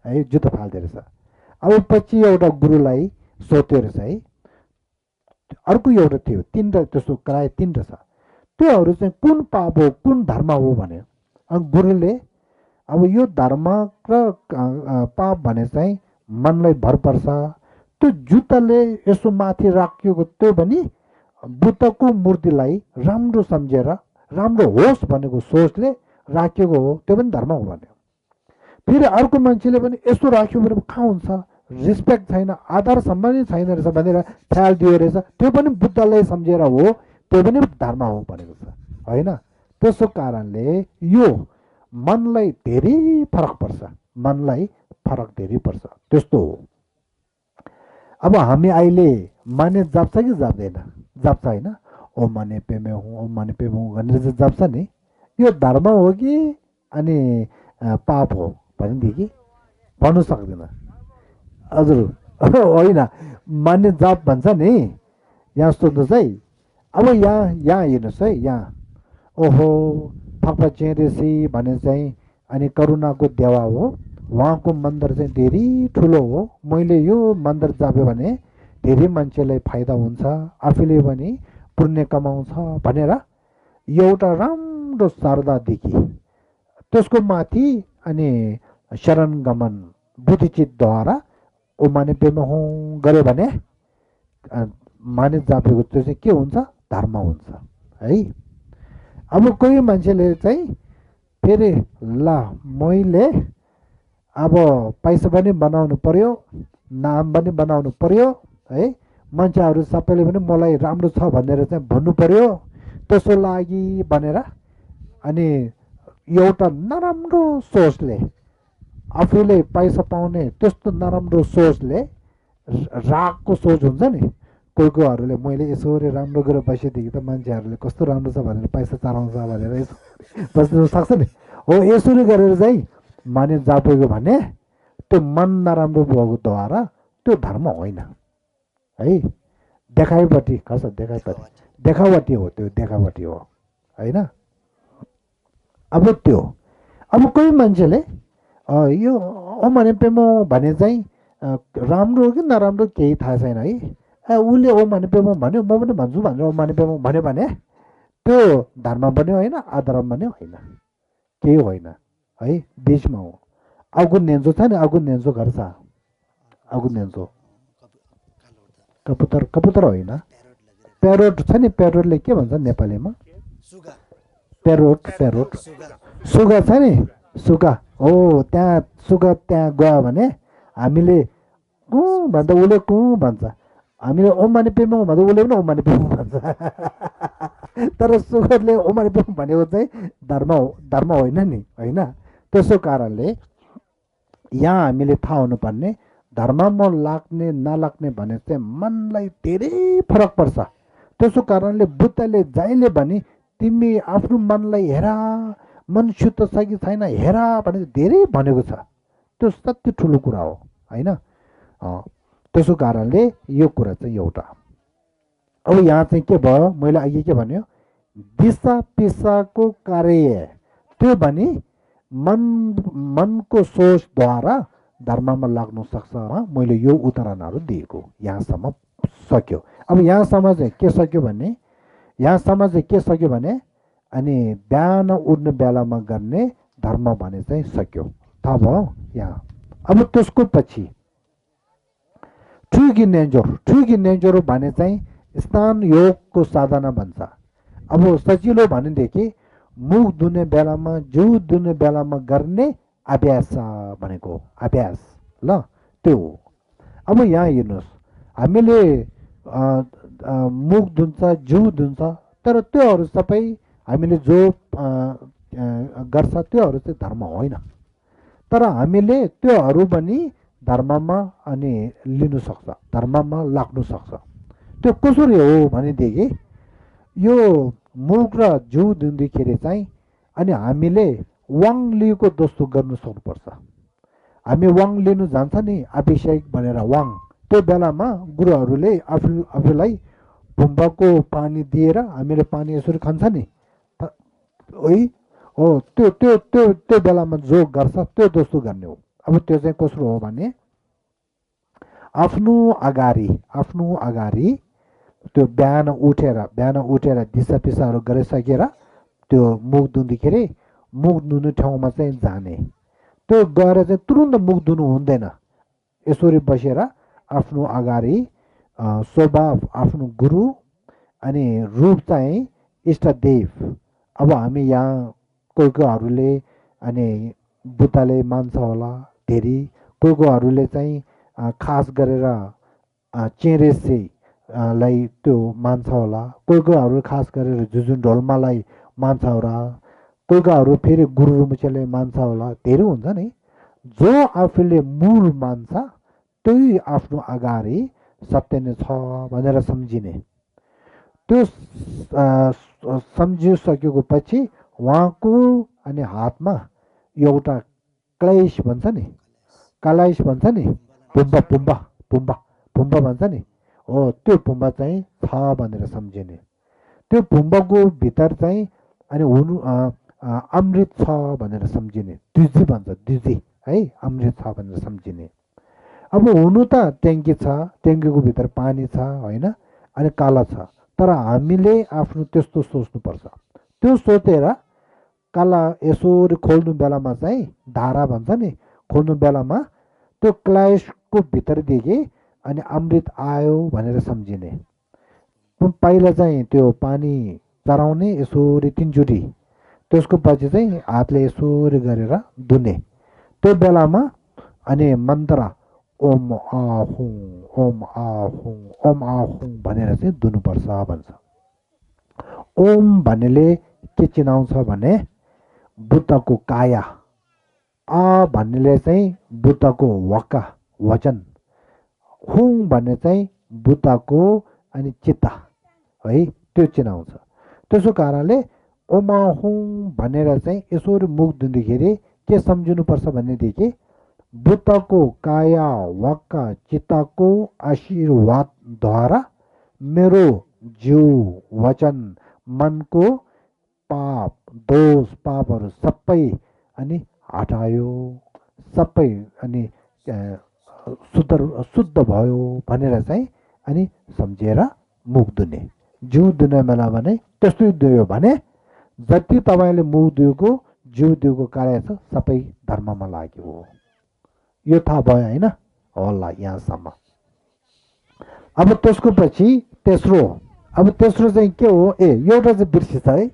है, जुत्ता फाल्दे रहेछ। अब पछि एउटा गुरुलाई सोध्यो रहेछ है, अर्को एउटा थियो, तिनवटा त्यस्तो कराए तिनवटा छ, त्योहरू चाहिँ कुन पाप हो कुन धर्म हो भन्यो। अनि गुरुले अब यो धर्म र पाप भने चाहिँ मनलाई भर पर्छ, त्यो जुत्ताले यसो माथि राखिएको त्यो पनि बुद्धको मूर्तिलाई राम्रो सम्झेर राम्रो होस् भनेको सोचले राखिएको हो, त्यो पनि धर्म हो भन्यो। फेरि अर्को मान्छेले पनि यस्तो राख्यो भने कहाँ हुन्छ, रेस्पेक्ट छैन, आदर सम्मान छैन रहेछ भनेर ख्याल दियो रहेछ, त्यो पनि बुद्धलाई सम्झेर हो, त्यो पनि धर्म हो भनेको छ होइन। त्यसो कारणले यो मनलाई धेरै फरक पर्छ, मनलाई फरक धेरै पर्छ, त्यस्तो हो। अब हामी अहिले माने जाप्छ कि जाप्दैन, जाप्छ होइन, ओ माने पेमे हुँ ओ माने पेमे हुँ भनेर चाहिँ जाप्छ नि, यो धर्म हो कि अनि पाप हो भनेदेखि भन्नु सक्दैन हजुर होइन, मान्य जाप भन्छ नि। यहाँ सोध्नुहोस् है, अब यहाँ हेर्नुहोस् है, यहाँ ओहो फापा चेरेसी भने चाहिँ अनि करुणाको देवा हो, उहाँको मन्दिर चाहिँ धेरै ठुलो हो, मैले यो मन्दिर जाप्यो भने धेरै मान्छेलाई फाइदा हुन्छ, आफूले पनि पुण्य कमाउँछ भनेर एउटा राम्रो श्रद्धादेखि त्यसको माथि अनि शरण गमन बुद्धिचितद्वारा ओ माने पेमा हुँ गऱ्यो भने माने जापेको त्यो चाहिँ के हुन्छ, धर्म हुन्छ है। अब कोही मान्छेले चाहिँ फेरि ल मैले अब पैसा पनि बनाउनु पर्यो, नाम पनि बनाउनु पर्यो है, मान्छेहरू सबैले पनि मलाई राम्रो छ भनेर चाहिँ भन्नु पर्यो, त्यसको लागि भनेर अनि एउटा नराम्रो सोचले आफूले पैसा पाउने त्यस्तो नराम्रो सोचले, रागको सोच हुन्छ नि, कोही कोहीहरूले मैले यसरी राम्रो गरेर बसेदेखि त मान्छेहरूले कस्तो राम्रो छ भनेर पैसा चढाउँछ भनेर यसो बस्नु सक्छ नि, हो यसरी गरेर चाहिँ माने जापेको भने त्यो मन नराम्रो भएकोद्वारा त्यो धर्म होइन है, देखाइपट्टि खर्च देखावटी हो, त्यो देखावटी हो होइन। अब कोही मान्छेले यो ओमाने पेमो भने चाहिँ राम्रो हो कि नराम्रो केही थाहा छैन है, उसले ओमाने पेमो भन्यो म पनि भन्छु भनेर ओमाने पेमो भन्यो भने त्यो धर्म पनि होइन अधर्म पनि होइन, केही होइन है, बिचमा हो। अगुन नेन्चो छ नि, अगुन नेन्चो घर छ, अगुन नेन्चो कबुतर होइन, प्यारोट छ नि, प्यारोटले के भन्छ नेपालीमा, प्यारोट सुगा छ नि, सुगा हो, त्यहाँ सुगा त्यहाँ गयो भने हामीले भन्दा उसले भन्छ, हामीले ओमाने पेमो भन्छ उसले पनि ओमाने पेमो भन्छ तर सुगरले ओमाने पेमो भनेको चाहिँ धर्म होइन नि होइन। त्यसो कारणले यहाँ हामीले थाहा हुनुपर्ने धर्ममा लाग्ने नलाग्ने भने चाहिँ मनलाई धेरै फरक पर्छ। त्यसो कारणले बुद्धले जहिले भने तिमी आफ्नो मनलाई हेर, मन शुद्ध छ कि छैन हेर भने धेरै भनेको छ, त्यो सत्य ठुलो कुरा हो होइन। त्यसो कारणले यो कुरा चाहिँ एउटा। अब यहाँ चाहिँ के भयो, मैले अघि के भन्यो, दिशा पिसाको कार्य त्यो भने मनको सोचद्वारा धर्ममा लाग्नु सक्छ। मैले यो उदाहरणहरू दिएको, यहाँसम्म सक्यो। अब यहाँसम्म चाहिँ के सक्यो भने, यहाँसम्म चाहिँ के सक्यो भने अनि बिहान उठ्ने बेलामा गर्ने धर्म भने चाहिँ सक्यो, थाहा भयो यहाँ। अब त्यसको पछि ठुगी नेन्जोर भने चाहिँ स्नान योगको साधना भन्छ। अब सजिलो भनेदेखि मुख धुने बेलामा जिउ धुने बेलामा गर्ने अभ्यास भनेको अभ्यास ल त्यो हो। अब यहाँ हेर्नुहोस्, हामीले मुख धुन्छ जिउ धुन्छ, तर त्योहरू सबै हामीले जो गर्छ त्योहरू चाहिँ धर्म होइन, तर हामीले त्योहरू पनि धर्ममा अनि लिनु सक्छ, धर्ममा लाग्नु सक्छ। त्यो कसरी हो भनेदेखि यो मुख र जिउ धुँदाखेरि चाहिँ अनि हामीले वाङ लिएको जस्तो गर्नु सक्नुपर्छ। हामी वाङ लिनु जान्छ नि अभिषेक भनेर वाङ, त्यो बेलामा गुरुहरूले आफूलाई बुम्बाको पानी दिएर हामीले पानी यसरी खान्छ नि है हो त्यो त्यो त्यो त्यो बेलामा जो गर्छ त्यो जस्तो गर्ने हो। अब त्यो चाहिँ कसो हो भने आफ्नो अगाडि त्यो बिहान उठेर दिसा पिसाहरू गरिसकेर त्यो मुख धुँदाखेरि मुख धुने ठाउँमा चाहिँ जाने। त्यो गएर चाहिँ तुरुन्त मुख धुनु हुँदैन। यसरी बसेर आफ्नो अगाडि स्वभाव आफ्नो गुरु अनि रूप चाहिँ इष्टदेव। अब हामी यहाँ कोहीकोहरूले अनि बुद्धले मान्छ होला धेरै, कोहीकोहरूले चाहिँ खास गरेर चेरेसे लाई त्यो मान्छ होला, कोहीकोहरू खास गरेर जुजुन ढोल्मालाई मान्छ होला, कोहीकोहरू फेरि गुरु रुमुचेलाई मान्छ होला, धेरै हुन्छ नि। जो आफूले मूल मान्छ त्यही आफ्नो अगाडि सत्य नै छ भनेर सम्झिने। त्यो सम्झिसकेको पछि उहाँको अनि हातमा एउटा क्लेश भन्छ नि, कलाइस भन्छ नि, पुम्बा पुम्बा पुम्बा पुम्बा भन्छ नि, हो त्यो पुम्बा चाहिँ छ भनेर सम्झिने। त्यो पुम्बाको भित्र चाहिँ अनि हुनु अमृत छ भनेर सम्झिने। द्विजी भन्छ, द्विजी है, अमृत छ भनेर सम्झिने। अब हुनु त ट्याङ्की छ, ट्याङ्कीको भित्र पानी छ होइन, अनि काला छ, तर हामीले आफ्नो त्यस्तो सोच्नुपर्छ। त्यो सोचेर काला यसरी खोल्नु बेलामा चाहिँ धारा भन्छ नि, खोल्नु बेलामा त्यो क्लाइसको भित्रदेखि अनि अमृत आयो भनेर सम्झिने। पहिला चाहिँ त्यो पानी चढाउने यसरी 3 चोटि, त्यसको पछि चाहिँ हातले यसरी गरेर धुने। त्यो बेलामा अनि मन्त्र ओम आहुं ओम आहुं ओम आहुं भनेर चाहिँ धुनुपर्छ भन्छ। ओम भन्नेले के चिनाउँछ भने बुद्धको काया, आ भन्नेले चाहिँ बुद्धको वका वचन, हुङ भन्ने चाहिँ बुद्धको अनि चित्त है, त्यो चिनाउँछ। त्यसो कारणले ओमा हुङ भनेर चाहिँ यसरी मुख धुँदाखेरि के सम्झिनुपर्छ भनेदेखि बुद्धको काया वका चित्तको आशीर्वादद्वारा मेरो जीव वचन मनको पाप दोष पापहरू सबै अनि हटायो, सबै अनि शुद्ध भयो भनेर चाहिँ अनि सम्झेर मुख धुने। जिउ धुने बेला भने त्यस्तै धुयो भने जति तपाईँले मुख धुएको जिउ धुएको कार्य छ सबै धर्ममा लाग्यो। यो थाहा भयो होइन होला यहाँसम्म। अब त्यसको पछि तेस्रो, अब तेस्रो चाहिँ के हो, एउटा चाहिँ बिर्सिछ है।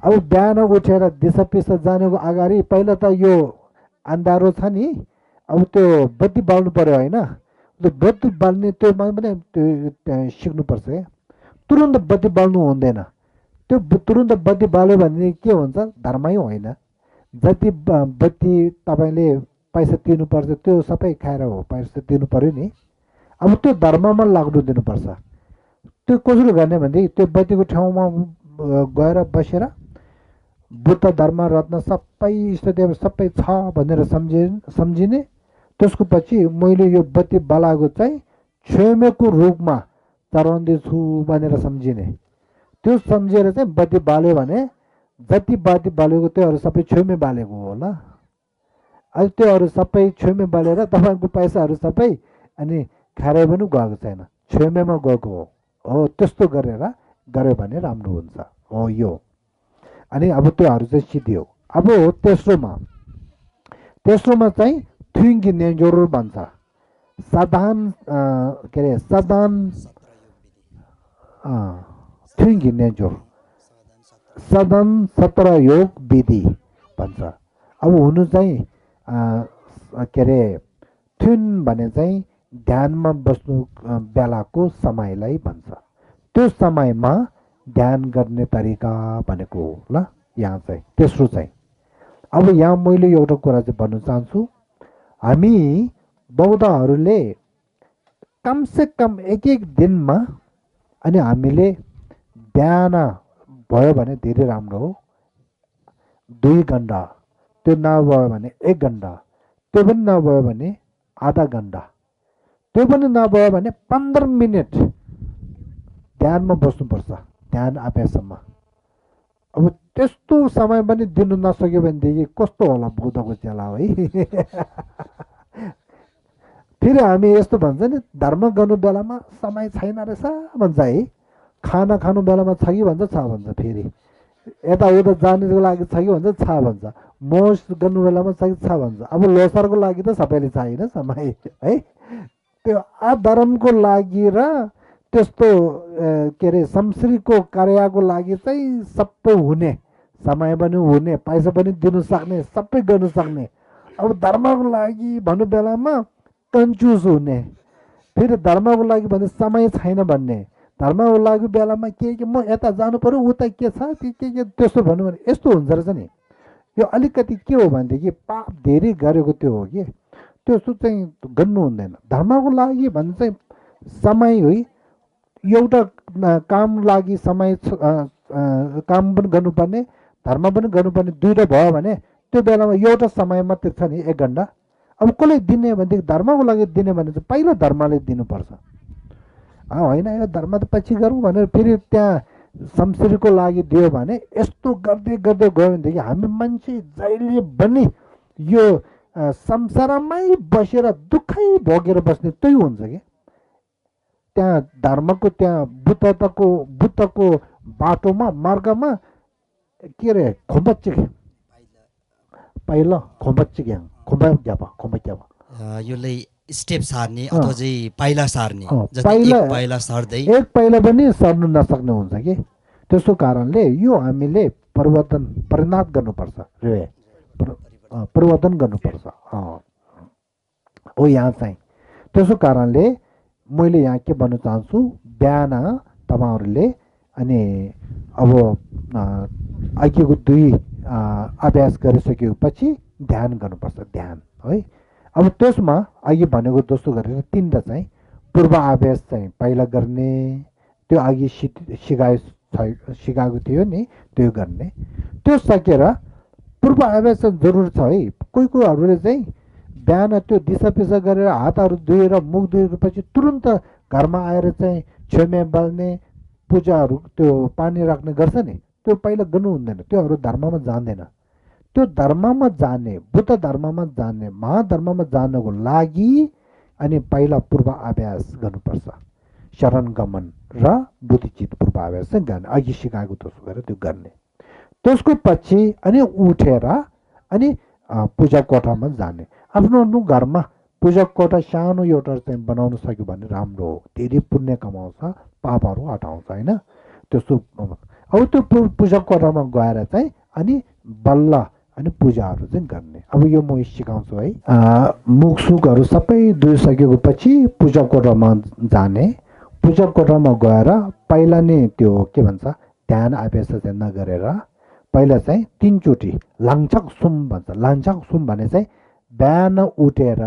अब बिहान उठेर दिसा पिसा जानेको अगाडि पहिला त यो अन्धारो छ नि, अब त्यो बत्ती बाल्नु पर्यो होइन। त्यो बत्ती बाल्ने त्यो पनि त्यो सिक्नुपर्छ है। तुरुन्त बत्ती बाल्नु हुँदैन। त्यो तुरुन्त बत्ती बाल्यो भने के हुन्छ, धर्मै होइन। जति बत्ती तपाईँले पैसा तिर्नुपर्छ त्यो सबै खाएर हो, पैसा तिर्नु पर्यो नि। अब त्यो धर्ममा लाग्नु दिनुपर्छ। त्यो कसरी गर्ने भनेदेखि त्यो बत्तीको ठाउँमा गएर बसेर बुद्ध धर्म रत्न सबै इष्टदेव सबै छ भनेर सम्झिने। त्यसको पछि मैले यो बत्ती बालाएको चाहिँ क्षमेको रूपमा चढाउँदैछु भनेर सम्झिने। त्यो सम्झेर चाहिँ बत्ती बाल्यो भने जति बत्ती बालेको त्योहरू सबै क्षमे बालेको होला। अहिले त्योहरू सबै क्षमे बालेर तपाईँको पैसाहरू सबै अनि खाएर पनि गएको छैन, क्षमेमा गएको हो। त्यस्तो गरेर गऱ्यो भने राम्रो हुन्छ हो यो। अनि अब त्योहरू चाहिँ सिद्धियो। अब तेस्रोमा चाहिँ थुइङ्गी नेजोरो भन्छ। साधारण के अरे साधारण थुइङ्गी नेजोर, सदन 17 योग विधि भन्छ। अब हुनु चाहिँ के अरे थुन भने चाहिँ ध्यानमा बस्नु बेलाको समयलाई भन्छ। त्यो समयमा ध्यान गर्ने तरिका भनेको हो ल यहाँ चाहिँ तेस्रो चाहिँ। अब यहाँ मैले एउटा कुरा चाहिँ भन्नु चाहन्छु, हामी बौद्धहरूले कमसे कम एक दिनमा अनि हामीले बिहान भयो भने धेरै राम्रो हो 2 घन्टा, त्यो नभयो भने 1 घन्टा, त्यो पनि नभयो भने आधा घन्टा, त्यो पनि नभयो भने 15 मिनट ध्यानमा बस्नुपर्छ, ध्यान अभ्यासमा। अब त्यस्तो समय पनि दिनु नसक्यो भनेदेखि कस्तो होला बुद्धको चेला है। फेरि हामी यस्तो भन्छ नि, धर्म गर्नु बेलामा समय छैन रहेछ भन्छ है। खाना खानु बेलामा छ कि भन्छ, छ भन्छ। फेरि यताउता जानुको लागि छ कि भन्छ, छ भन्छ। मोस गर्नु बेलामा छ कि छ भन्छ। अब लोसारको लागि त सबैले छैन समय है। त्यो अधर्मको लागि र त्यस्तो के अरे संसारको कार्यको लागि चाहिँ सबै हुने, समय पनि हुने, पैसा पनि दिनु सक्ने, सबै गर्नु सक्ने। अब धर्मको लागि भन्नु बेलामा कन्फ्युज हुने, फेरि धर्मको लागि भने समय छैन भन्ने, धर्मको लागि बेलामा के म यता जानु पर्यो, उता के छ के त्यस्तो भन्नु भने यस्तो हुन्छ रहेछ नि। यो अलिकति के हो भनेदेखि पाप धेरै गरेको त्यो हो कि त्यस्तो चाहिँ गर्नु हुँदैन। धर्मको लागि भने चाहिँ समय है, एउटा काम लागि समय काम पनि गर्नुपर्ने, धर्म पनि गर्नुपर्ने, दुइटा भयो भने त्यो बेलामा एउटा समय मात्रै छ नि, 1 घन्टा। अब कसले दिने भनेदेखि धर्मको लागि दिने भने चाहिँ पहिला धर्मले दिनुपर्छ। होइन यो धर्म त पछि गरौँ भनेर फेरि त्यहाँ संसारको लागि दियो भने यस्तो गर्दै गर्दै गयो भनेदेखि हामी मान्छे जहिले पनि यो संसारमै बसेर दुःखै भोगेर बस्ने त्यही हुन्छ कि। त्यहाँ धर्मको त्यहाँ बुद्धको बाटोमा मार्गमा के अरे खोम्बच्चे पहिला खोम्बच्चे क्या खोम्बच्च्याप यसलाई स्टेप सार्ने अथवा चाहिँ पाइला सार्ने, पाइला सर्दै एक पाइला पनि सर्नु नसक्ने हुन्छ कि। त्यसो कारणले यो हामीले परिणाम गर्नुपर्छ, परिवर्तन गर्नुपर्छ हो यहाँ चाहिँ। त्यसो कारणले मैले यहाँ के भन्न चाहन्छु, बिहान तपाईँहरूले अनि अब अघिको 2 अभ्यास गरिसकेपछि ध्यान गर्नुपर्छ, ध्यान है। अब त्यसमा अघि भनेको जस्तो गरेर 3टा चाहिँ पूर्व अभ्यास चाहिँ पहिला गर्ने, त्यो अघि सिकाएको थियो नि त्यो गर्ने। त्यो सकेर पूर्व अभ्यास जरुर छ है। कोहीहरूले चाहिँ बिहान त्यो दिशा पिसा गरेर हातहरू धोएर मुख धोएपछि तुरन्त घरमा आएर चाहिँ छेउमा बाल्ने, पूजाहरू त्यो पानी राख्ने गर्छ नि, त्यो पहिला गर्नु हुँदैन। त्योहरू धर्ममा जान्दैन। त्यो धर्ममा जाने, बुद्ध धर्ममा जाने, महाधर्ममा जानको लागि अनि पहिला पूर्व अभ्यास गर्नुपर्छ। शरण गमन र बुद्धिचित पूर्व अभ्यास चाहिँ गर्ने, अघि सिकाएको त्यसो गरेर त्यो गर्ने। त्यसको पछि अनि उठेर अनि पूजा कोठामा जाने। आफ्नो आफ्नो घरमा पूजा कोठा सानो एउटा चाहिँ बनाउन सक्यो भने राम्रो हो, धेरै पुण्य कमाउँछ, पापहरू हटाउँछ होइन। त्यस्तो अब त्यो पूजा कोठामा गएर चाहिँ अनि बल्ल अनि पूजाहरू चाहिँ गर्ने। अब यो म सिकाउँछु है। मुखसुखहरू सबै धोइसकेको पछि पूजा कोठामा जाने। पूजा कोठामा गएर पहिला नै त्यो के भन्छ ध्यान अभ्यास चाहिँ नगरेर पहिला चाहिँ 3 चोटि लाङछाक सुम भन्छ। लाङछाक सुम भने चाहिँ बिहान उठेर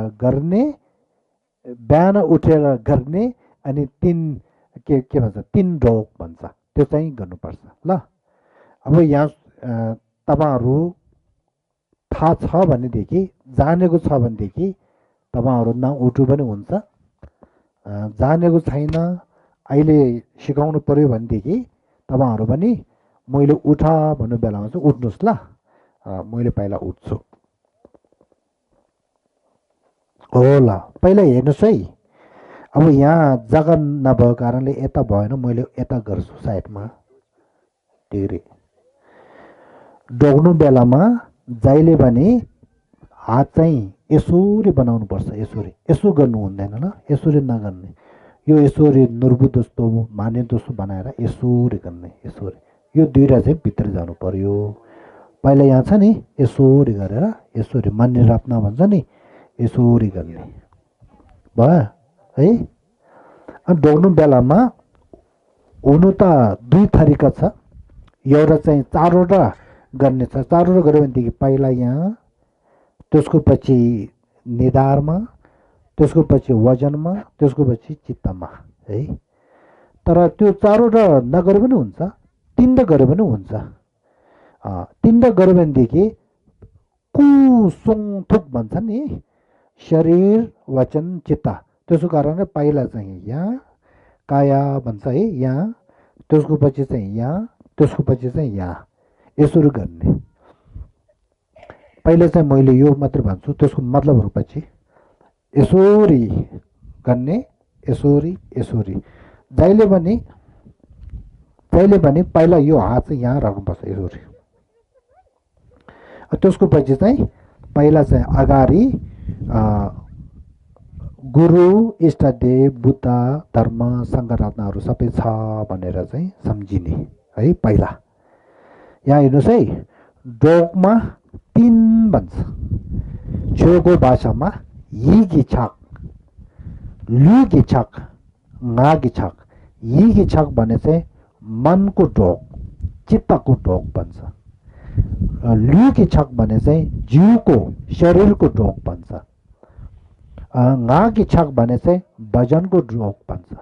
गर्ने अनि 3 के भन्छ 3 ढोक भन्छ, त्यो चाहिँ गर्नुपर्छ ल। अब यहाँ तपाईँहरू थाहा छ भनेदेखि, जानेको छ भनेदेखि तपाईँहरू नउठु पनि हुन्छ। जानेको छैन, अहिले सिकाउनु पर्यो भनेदेखि तपाईँहरू पनि मैले उठ भन्नु बेलामा चाहिँ उठ्नुहोस् ल। मैले पहिला उठ्छु हो ल। पहिला हेर्नुहोस् है। अब यहाँ जग्गा नभएको कारणले यता भएन, मैले यता गर्छु साइडमा। धेरै डोक्नु बेलामा जहिले पनि हात चाहिँ यसरी बनाउनुपर्छ, यसो गर्नु हुँदैन ल, यसरी नगर्ने। यो यसरी नुर्बु जस्तो माने जस्तो बनाएर यसरी गर्ने, यसरी। यो 2टा चाहिँ भित्र जानु पर्यो। पहिला यहाँ छ नि यसरी गरेर यसरी मान्ने राप्ना भन्छ नि, यसरी गर्ने भयो है। अनि डोक्नु बेलामा हुनु त 2 तरिका छ। एउटा चाहिँ 4वटा गर्ने छ। 4वटा गऱ्यो भनेदेखि पहिला यहाँ, त्यसको पछि निधारमा, त्यसको पछि वजनमा, त्यसको पछि चित्तमा है। तर त्यो 4वटा नगरे पनि हुन्छ, 3वटा गरे पनि हुन्छ। 3वटा गऱ्यो भनेदेखि कुसुङथुक भन्छ नि, शरीर वचन चित्त। त्यसो कारणले पहिला चाहिँ यहाँ काया भन्छ है, यहाँ त्यसको पछि चाहिँ यहाँ, त्यसको पछि चाहिँ यहाँ यसरी गर्ने। पहिले चाहिँ मैले यो मात्र भन्छु, त्यसको मतलबहरू पछि यसरी गर्ने, यसरी यसरी। जहिले पनि पहिला यो हात चाहिँ यहाँ राख्नुपर्छ यसरी। त्यसको पछि चाहिँ पहिला चाहिँ अगाडि गुरु, इष्टदेव, बुद्ध, धर्म, सङ्घरत्नहरू सबै छ भनेर चाहिँ सम्झिने है। पहिला यहाँ हेर्नुहोस् है, डोकमा 3 भन्छ, छेउको भाषामा यिगिछक, लुगिछक, नागिछक। यिगिछक भने चाहिँ मनको ढोक, चित्तको ढोक भन्छ। लुगिछक भने चाहिँ जिउको, शरीरको ढोक भन्छ। नागिछक भने चाहिँ वजनको ढोक भन्छ।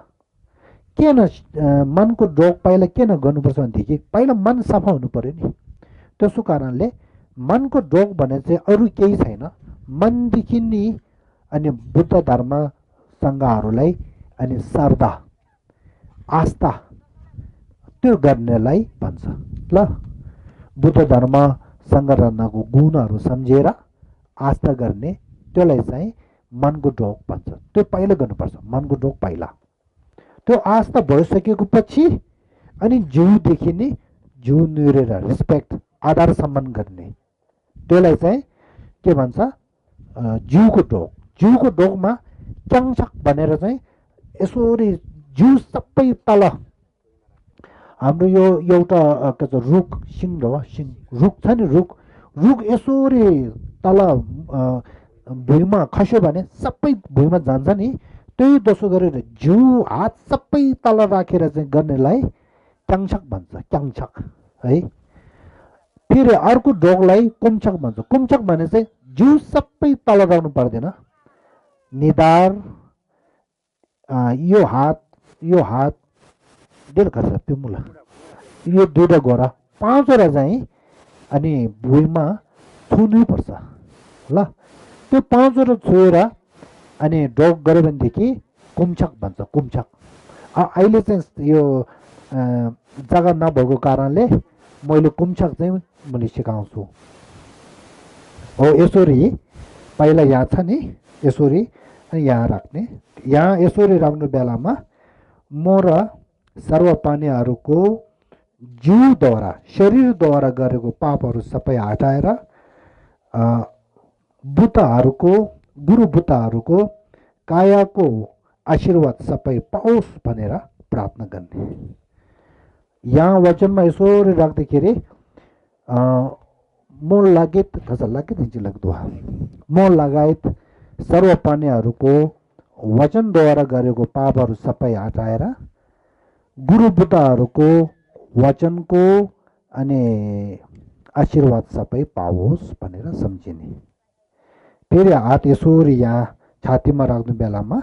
किन मनको ढोक पहिला किन गर्नुपर्छ भनेदेखि पहिला मन सफा हुनु पर्यो नि। त्यसो कारणले मनको ढोक भने चाहिँ अरू केही छैन, मनदेखि नि अनि बुद्ध धर्म सङ्घहरूलाई अनि श्रद्धा, आस्था त्यो गर्नेलाई भन्छ। ल, बुद्ध धर्म सङ्घरत्नको गुणहरू सम्झेर आस्था गर्ने त्यसलाई चाहिँ मनको ढोक भन्छ। त्यो पहिला गर्नुपर्छ, मनको ढोक पहिला। त्यो आस्था भइसकेको पछि अनि जिउदेखि नि जिउ निरेर रेस्पेक्ट, आदर सम्मान गर्ने त्यसलाई चाहिँ के भन्छ, जिउको ढोक। जिउको ढोकमा च्याङछक भनेर चाहिँ यसरी जिउ सबै तल, हाम्रो यो एउटा के भन्छ रुख, सिङ हो, सिङ रुख छ नि, रुख यसरी तल भुइँमा खस्यो भने सबै भुइँमा जान्छ नि। त्यही दोस्रो गरेर जिउ हात सबै तल राखेर चाहिँ गर्नेलाई च्याङछक भन्छ, च्याङछक है। फेरि अर्को ढोकलाई कुम्छक भन्छ। कुम्छक भने चाहिँ जिउ सबै तल राख्नु पर्दैन, निधार, यो हात डेढ खर्च त्यो मुला, यो 2टा गोरा, 5वटा चाहिँ अनि भुइँमा छुनै पर्छ। ल, त्यो 5वटा छुएर अनि ढोक गऱ्यो भनेदेखि कुम्छक भन्छ, कुम्छक। अहिले चाहिँ यो जग्गा नभएको कारणले मैले कुम्छक चाहिँ मैले सिकाउँछु। हो यसरी पहिला यहाँ छ नि, यसरी अनि यहाँ राख्ने। यहाँ यसरी राख्ने बेलामा म र सर्वपानीहरूको जिउद्वारा, शरीरद्वारा गरेको पापहरू सबै हटाएर बुद्धहरूको, गुरु बुद्धहरूको कायाको आशीर्वाद सबै पाओस् भनेर प्रार्थना गर्ने। यहाँ वचनमा यसरी राख्दाखेरि म लगायत कसै लगायत हिँड्छ लाग्दो, म लगायत सर्वपानीहरूको वचनद्वारा गरेको पापहरू सबै हटाएर गुरु बुद्धहरूको वचनको अनि आशीर्वाद सबै पाओस् भनेर सम्झिने। फेरि हात यसरी यहाँ छातीमा राख्ने बेलामा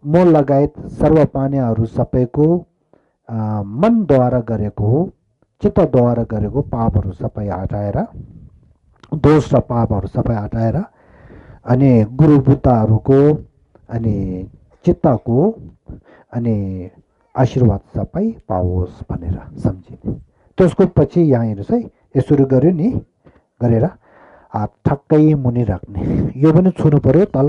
म लगायत सर्वपानीहरू सबैको मनद्वारा गरेको, चित्तद्वारा गरेको पापहरू सबै हटाएर, दोष र पापहरू सबै हटाएर अनि गुरु बुद्धहरूको अनि चित्तको अनि आशीर्वाद सबै पाओस् भनेर सम्झिने। त्यसको पछि यहाँ हेर्नुहोस् है, यसरी गर्यो नि, गरेर हात ठक्कै मुनि राख्ने। यो पनि छुनु पर्यो तल,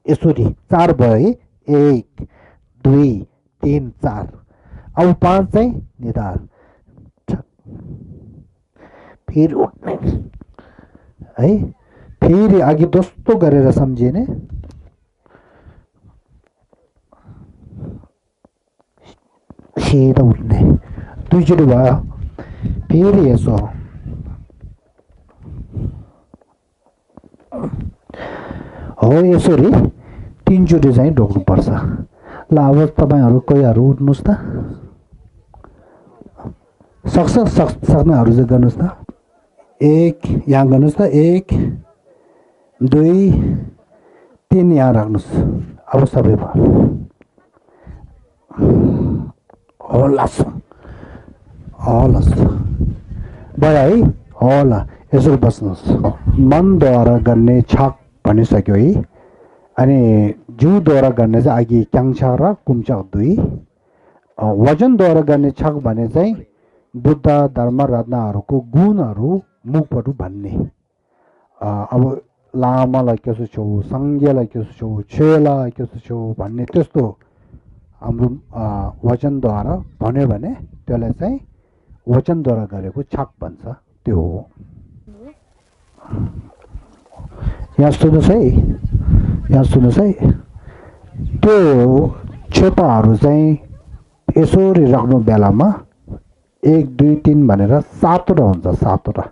यसरी 4 भयो है, 1 2 3 4। अब 5 चाहिँ निधार, फेरि उठ्ने है। फेरि अघि जस्तो गरेर सम्झिने, सिधा उठ्ने, 2चोटि भयो। फेरि यसो हो, यसरी 3चोटि चाहिँ ढोक्नुपर्छ। ल अब तपाईँहरू कोहीहरू उठ्नुहोस् त, सक्नेहरू चाहिँ गर्नुहोस् त। 1 यहाँ गर्नुहोस् त, 1 2 3 यहाँ राख्नुहोस्। अब सबै भयो, हलस हलस भयो है, होला यसरी बस्नुहोस्। मनद्वारा गर्ने छक भनिसक्यो है। अनि जिउद्वारा गर्ने चाहिँ अघि क्याङ्छा र कुम्चक 2, वचनद्वारा गर्ने छक भने चाहिँ बुद्ध धर्म रत्नहरूको गुणहरू मुखबाट भन्ने अब लामालाई कसो छौ सङ्घ्यलाई कसो छौ छेलाई कसो छौ भन्ने त्यस्तो हाम्रो वचनद्वारा भन्यो भने त्यसलाई चाहिँ वचनद्वारा गरेको छक भन्छ त्यो हो यहाँ सुन्नुहोस् है त्यो छेपाहरू चाहिँ यसरी राख्नु बेलामा 1 2 3 भनेर 7वटा हुन्छ 7वटा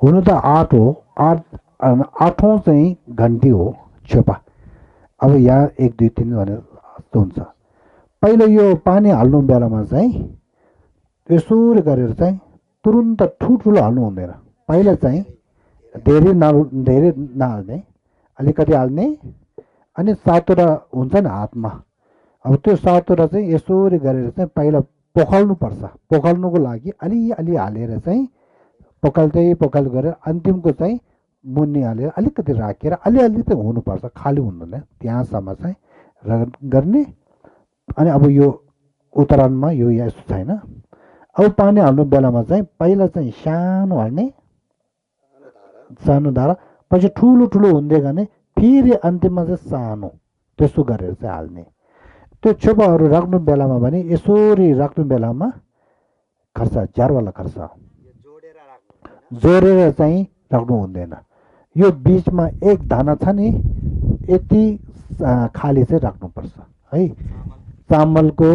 हुनु त 8 हो 8औं चाहिँ घन्टी हो छेपा अब यहाँ 1 2 3 भनेर हुन्छ पहिलो यो पानी हाल्नु बेलामा चाहिँ यसरी गरेर चाहिँ तुरुन्त ठुल्ठुलो हाल्नु हुँदैन पहिला चाहिँ धेरै नहाल्ने अलिकति हाल्ने अनि 7वटा हुन्छ नि हातमा अब त्यो 7वटा चाहिँ यसरी गरेर चाहिँ पहिला पोखाल्नुको लागि अलि हालेर चाहिँ पोखाल्दै गरेर अन्तिमको चाहिँ मुनि हालेर अलिकति राखेर अलि चाहिँ हुनुपर्छ खाली हुँदैन त्यहाँसम्म चाहिँ गर्ने अनि अब यो उत्तरायणमा यो यस्तो छैन अब पानी हाल्नु बेलामा चाहिँ पहिला चाहिँ सानो हाल्ने सानो धारा पछि ठुलो हुँदै गर्ने फेरि अन्तिममा चाहिँ सानो त्यसो गरेर चाहिँ हाल्ने त्यो छेपाहरू राख्नु बेलामा भने यसरी राख्नु बेलामा खर्च झारवाला खर्च जोडेर चाहिँ राख्नु हुँदैन यो बिचमा एक दाना छ नि यति खाली चाहिँ राख्नुपर्छ है चामलको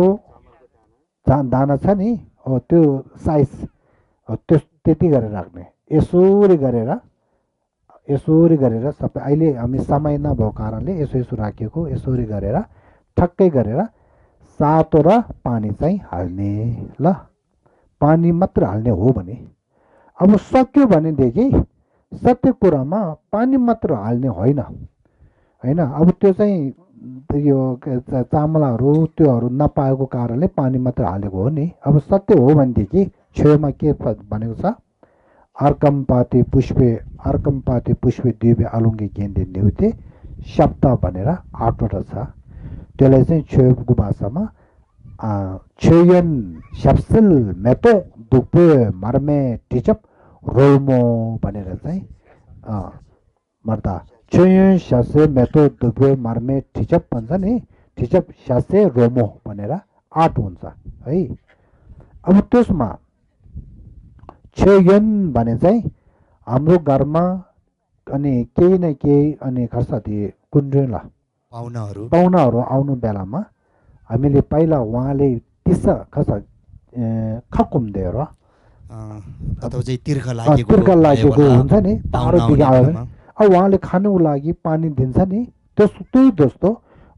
दाना छ नि हो त्यो साइज त्यति गरेर राख्ने यसरी गरेर सबै अहिले हामी समय नभएको कारणले यसो राखेको यसरी गरेर ठक्कै गरेर 7वटा पानी चाहिँ हाल्ने ल पानी मात्र हाल्ने हो भने अब सक्यो भनेदेखि सत्य कुरामा पानी मात्र हाल्ने होइन अब त्यो चाहिँ यो चामलहरू त्योहरू नपाएको कारणले पानी मात्र हालेको हो नि अब सत्य हो भनेदेखि छेउमा के भनेको छ अर्कम पाते पुष्पे दिव्य अलुङ्गे गेन्दे न्युते शब्द भनेर 8वटा छ त्यसलाई चाहिँ छेउको भाषामा छेयन शब्सिल मेतो दुपे मर्मे टिचप रोल्मो भनेर चाहिँ मर्दा छेयन शसे मेतो दुपे मर्मे टिचप भन्छ नि टिचप शसे रोमो भनेर 8 हुन्छ है अब त्यसमा छेयन भने चाहिँ हाम्रो घरमा अनि केही न केही अनि खर्साथी कुण्ड्रेला पाहुनाहरू आउनु बेलामा हामीले पहिला उहाँले तिर्खा खकुम दिएर तिर्खा लागेको हुन्छ नि टाढोदेखि आयो भने अब उहाँले खानुको लागि पानी दिन्छ नि त्यही जस्तो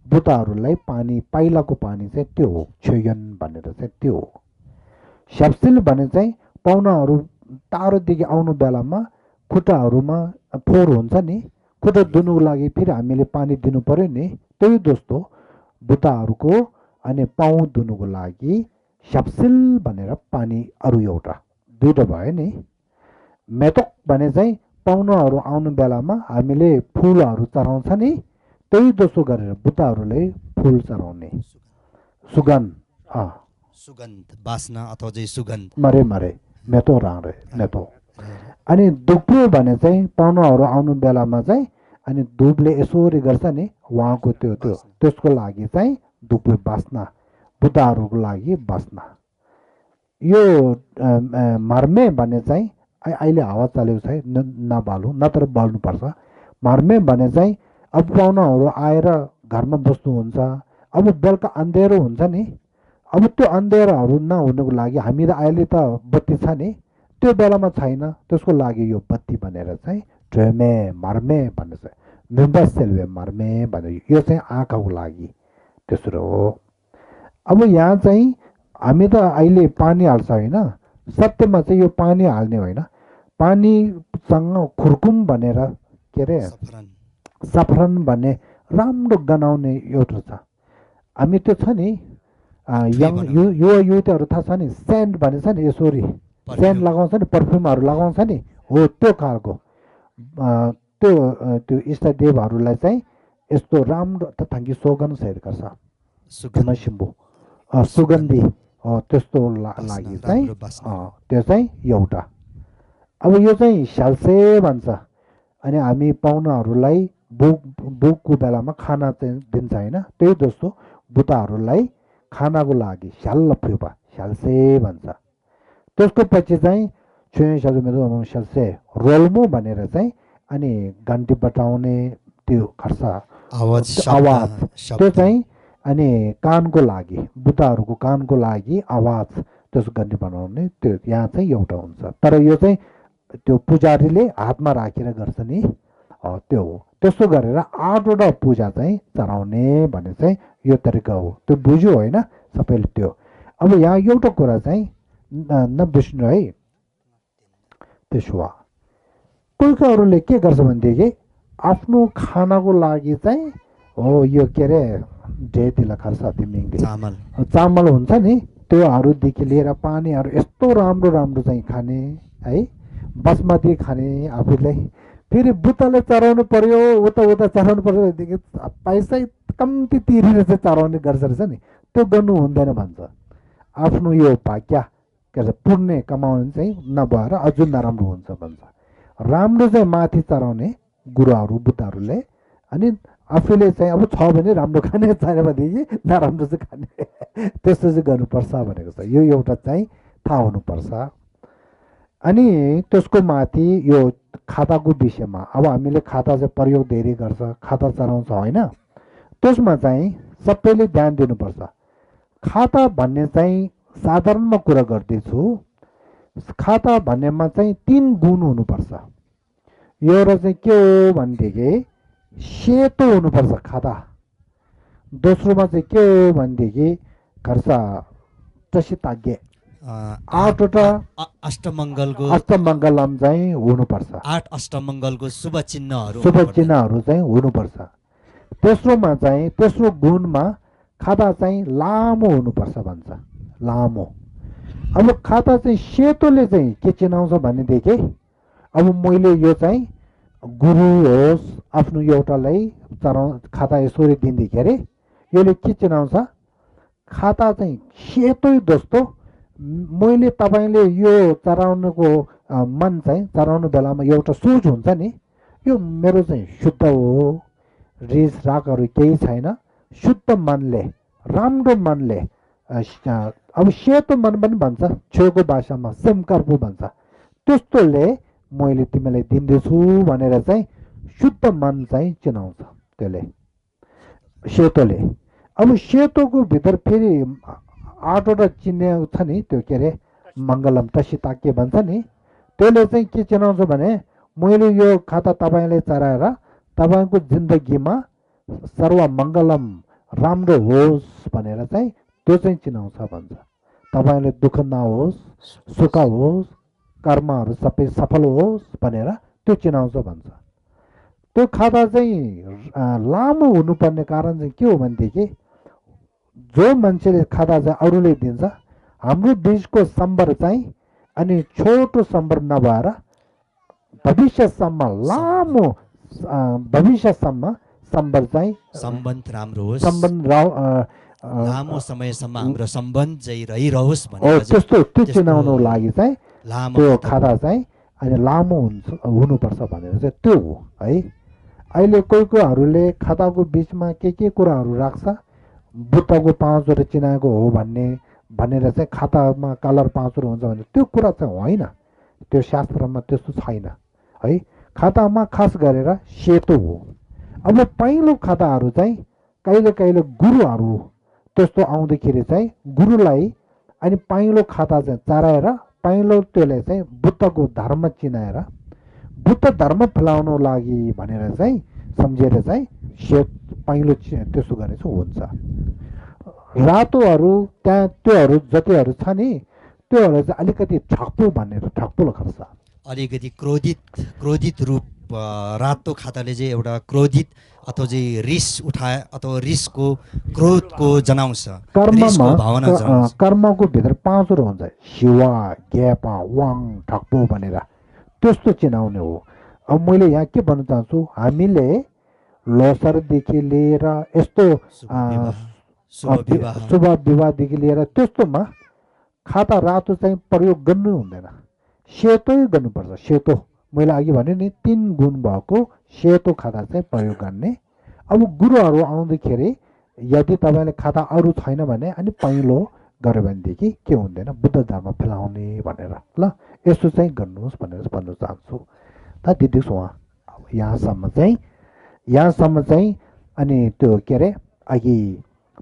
बुटाहरूलाई पानी पहिलाको पानी चाहिँ त्यो हो छेयन भनेर चाहिँ त्यो हो स्याप्सिल भने चाहिँ पाहुनाहरू टाढोदेखि आउनु बेलामा खुट्टाहरूमा फोहोर हुन्छ नि खुट्टा धुनुको लागि फेरि हामीले पानी दिनु पर्यो नि त्यही जस्तो बुट्टाहरूको अनि पाउ धुनुको लागि स्याप्सिल भनेर पानी अरू एउटा 2टा भयो नि मेतोक भने चाहिँ पाहुनाहरू आउनु बेलामा हामीले फुलहरू चढाउँछ नि त्यही जस्तो गरेर बुट्टाहरूले फुल चढाउने सुगन्ध बास्ना अथवा चाहिँ सुगन्ध मरे मेतो राँडे मेतो अनि धुप्रो भने चाहिँ पाहुनाहरू आउनु बेलामा चाहिँ अनि धुपले यसरी गर्छ नि उहाँको त्यसको लागि चाहिँ धुप्रो बास्ना बुट्टाहरूको लागि बास्ना यो मर्मे भन्ने चाहिँ अहिले हावा चलेको छ नबाल्नु नत्र बाल्नुपर्छ मर्मे भने चाहिँ अब पाहुनाहरू आएर घरमा बस्नुहुन्छ अब बेलुका अँध्यारो हुन्छ नि अब त्यो अँध्यारोहरू नहुनुको लागि हामी त अहिले त बत्ती छ नि त्यो बेलामा छैन त्यसको लागि यो बत्ती भनेर चाहिँ ड्रेमे मर्मे भन्ने चाहिँ मिम्बा सेल्वे मर्मे भनेर यो चाहिँ आँखाको लागि तेस्रो हो अब यहाँ चाहिँ हामी त अहिले पानी हाल्छ होइन सत्यमा चाहिँ यो पानी हाल्ने होइन पानीसँग खुर्कुम भनेर के अरे सफरन भन्ने राम्रो गनाउने एउटा छ हामी त्यो छ नि युवतीहरू थाहा छ नि सेन्ट भन्ने छ नि यसरी सेन्ट लगाउँछ नि पर्फ्युमहरू लगाउँछ नि हो त्यो खालको त्यो इष्टदेवहरूलाई चाहिँ यस्तो राम्रो तथाङ्गी सोगन सहित गर्छ सिम्बु सुगन्धी त्यस्तो लागि चाहिँ राम्रो बास्ना। त्यो चाहिँ एउटा। अब यो चाहिँ स्याल्से भन्छ। अनि हामी पाहुनाहरूलाई भोकको बेलामा खाना चाहिँ दिन्छ होइन, त्यही जस्तो बुताहरूलाई खानाको लागि स्याल फ्युपा स्याल्से भन्छ। त्यसको पछि चाहिँ छुने सजुमेदो स्याल्से रोल्मो भनेर चाहिँ अनि घन्टी बटाउने त्यो खर्सा आवाज आवाज त्यो शब्द चाहिँ अनि कानको लागि बुताहरूको कानको लागि आवाज त्यसको घन्टी बनाउने त्यो यहाँ चाहिँ एउटा हुन्छ। तर यो चाहिँ त्यो पुजारीले हातमा राखेर गर्छ नि, त्यो हो। त्यसो गरेर 8वटा पूजा चाहिँ चढाउने भन्ने चाहिँ यो तरिका हो। त्यो बुझ्यो होइन सबैले त्यो। अब यहाँ एउटा कुरा चाहिँ नबिर्सिनु है। त्यसो भए कोही कोहीहरूले के गर्छ भनेदेखि आफ्नो खानाको लागि चाहिँ हो यो के अरे ढेतिला खर्च तिमीले चामल चामल हुन्छ नि त्योहरूदेखि लिएर पानीहरू यस्तो राम्रो राम्रो चाहिँ खाने है, बासमती खाने आफूलाई। फेरि बुत्ताले चढाउनु पर्यो, उता उता चढाउनु पर्यो भनेदेखि पैसा कम्ती तिरेर चाहिँ चढाउने गर्छ रहेछ नि, त्यो गर्नु हुँदैन भन्छ। आफ्नो यो भाग्य के भन्छ पुण्य कमाउने चाहिँ नभएर अझ नराम्रो हुन्छ भन्छ। राम्रो चाहिँ माथि चढाउने गुरुहरू बुद्धाहरूले, अनि आफूले चाहिँ अब छ भने राम्रो खाने, छैन भनेदेखि नराम्रो चाहिँ खाने त्यस्तो चाहिँ गर्नुपर्छ भनेको छ। यो एउटा चाहिँ थाहा हुनुपर्छ। अनि त्यसको माथि यो खाताको विषयमा अब हामीले खाता चाहिँ प्रयोग धेरै गर्छ, खाता चलाउँछ होइन, त्यसमा चाहिँ सबैले ध्यान दिनुपर्छ। खाता भन्ने चाहिँ साधारणमा कुरा गर्दैछु, खाता भन्नेमा चाहिँ 3 गुण हुनुपर्छ। एउटा चाहिँ के हो भनेदेखि सेतो हुनुपर्छ खाता। दोस्रोमा चाहिँ के हो भनेदेखि खर्चा तसिताग्य 8वटा अष्टमङ्गलको अष्टमङ्गलम चाहिँ हुनुपर्छ। 8 अष्टमङ्गलको शुभ चिन्हहरू शुभ चिन्हहरू चाहिँ हुनुपर्छ। तेस्रोमा चाहिँ तेस्रो गुणमा खाता चाहिँ लामो हुनुपर्छ भन्छ, लामो। अब खाता चाहिँ सेतोले चाहिँ के चिनाउँछ भनेदेखि अब मैले यो चाहिँ गुरु होस् आफ्नो एउटालाई खाता यसरी दिँदाखेरि यसले के चिनाउँछ, खाता चाहिँ सेतै जस्तो मैले तपाईँले यो चढाउनुको मन चाहिँ चढाउनु बेलामा एउटा सोच हुन्छ नि, यो मेरो चाहिँ शुद्ध हो, रिस रागहरू केही छैन, शुद्ध मनले राम्रो मनले अब सेतो मन पनि भन्छ छेउको भाषामा सेमकर्पु भन्छ, त्यस्तोले मैले तिमीलाई दिँदैछु भनेर चाहिँ शुद्ध मन चाहिँ चिनाउँछ त्यसले सेतोले। अब सेतोको भित्र फेरि 8वटा चिन्ह छ नि, त्यो के अरे मङ्गलम तसिताके भन्छ नि, त्यसले चाहिँ के चिनाउँछ भने मैले यो खाता तपाईँले चढाएर तपाईँको जिन्दगीमा सर्व मङ्गलम राम्रो होस् भनेर चाहिँ त्यो चाहिँ चिनाउँछ भन्छ। तपाईँले दुःख नहोस्, सुख होस्, कर्महरू सबै सफल होस् भनेर त्यो चिनाउँछ भन्छ। त्यो खाता चाहिँ लामो हुनुपर्ने कारण चाहिँ के हो भनेदेखि जो मान्छेले खाता चाहिँ अरूले दिन्छ, हाम्रो बिचको सम्बर चाहिँ अनि छोटो सम्बर नभएर भविष्यसम्म लामो भविष्यसम्म सम्बर चाहिँ सम्बन्ध राम्रो होस्, सम्बन्ध लामो समयसम्म हाम्रो सम्बन्ध चाहिँ रहिरहोस् भनेर त्यस्तो त्यो चिनाउनु लागि चाहिँ लामो त्यो खाता चाहिँ अनि लामो हुनुपर्छ भनेर चाहिँ त्यो हो है। अहिले कोही कोहीहरूले खाताको बिचमा के कुराहरू राख्छ, बुद्धको 5वटा चिनाएको हो भनेर चाहिँ खातामा कलर 5वटा हुन्छ भने त्यो कुरा चाहिँ होइन, त्यो शास्त्रमा त्यस्तो छैन है। खातामा खास गरेर सेतो हो। अब पहिलो खाताहरू चाहिँ कहिले कहिले गुरुहरू त्यस्तो आउँदाखेरि चाहिँ गुरुलाई अनि पहिलो खाता चाहिँ चढाएर पहिलो त्यसले चाहिँ बुद्धको धर्म चिनाएर बुद्ध धर्म फैलाउनु लागि भनेर चाहिँ सम्झेर चाहिँ सेत पहिलो त्यसो गरेर चाहिँ हुन्छ। रातोहरू त्यहाँ त्योहरू जतिहरू छ नि त्योहरू चाहिँ अलिकति ठक्पु भनेर ठक्पुलो खर्छ, अलिकति क्रोधित रूप रातो खाताले चाहिँ एउटा क्रोधित अथवा चाहिँ रिस उठाए अथवा रिसको क्रोधको जनाउँछ, रिसको भावना जनाउँछ। कर्मको भित्र 5वटा हुन्छ, शिवा ग्यापा वाङ ठक्पु भनेर त्यस्तो चिनाउने हो। अब मैले यहाँ के भन्न चाहन्छु, हामीले लोसरदेखि लिएर यस्तो शुभ विवाह शुभ विवाहदेखि लिएर त्यस्तोमा खाता रातो चाहिँ प्रयोग गर्नु हुँदैन, सेतै गर्नुपर्छ। सेतो मैले अघि भने नि 3 गुण भएको सेतो खाता चाहिँ प्रयोग गर्ने। अब गुरुहरू आउँदाखेरि यदि तपाईँले खाता अरू छैन भने अनि पहेँलो गऱ्यो भनेदेखि के हुँदैन, बुद्ध धर्म फैलाउने भनेर ल यसो चाहिँ गर्नुहोस् भनेर भन्न चाहन्छु। त दिदी उहाँ यहाँसम्म चाहिँ अनि त्यो के अरे अघि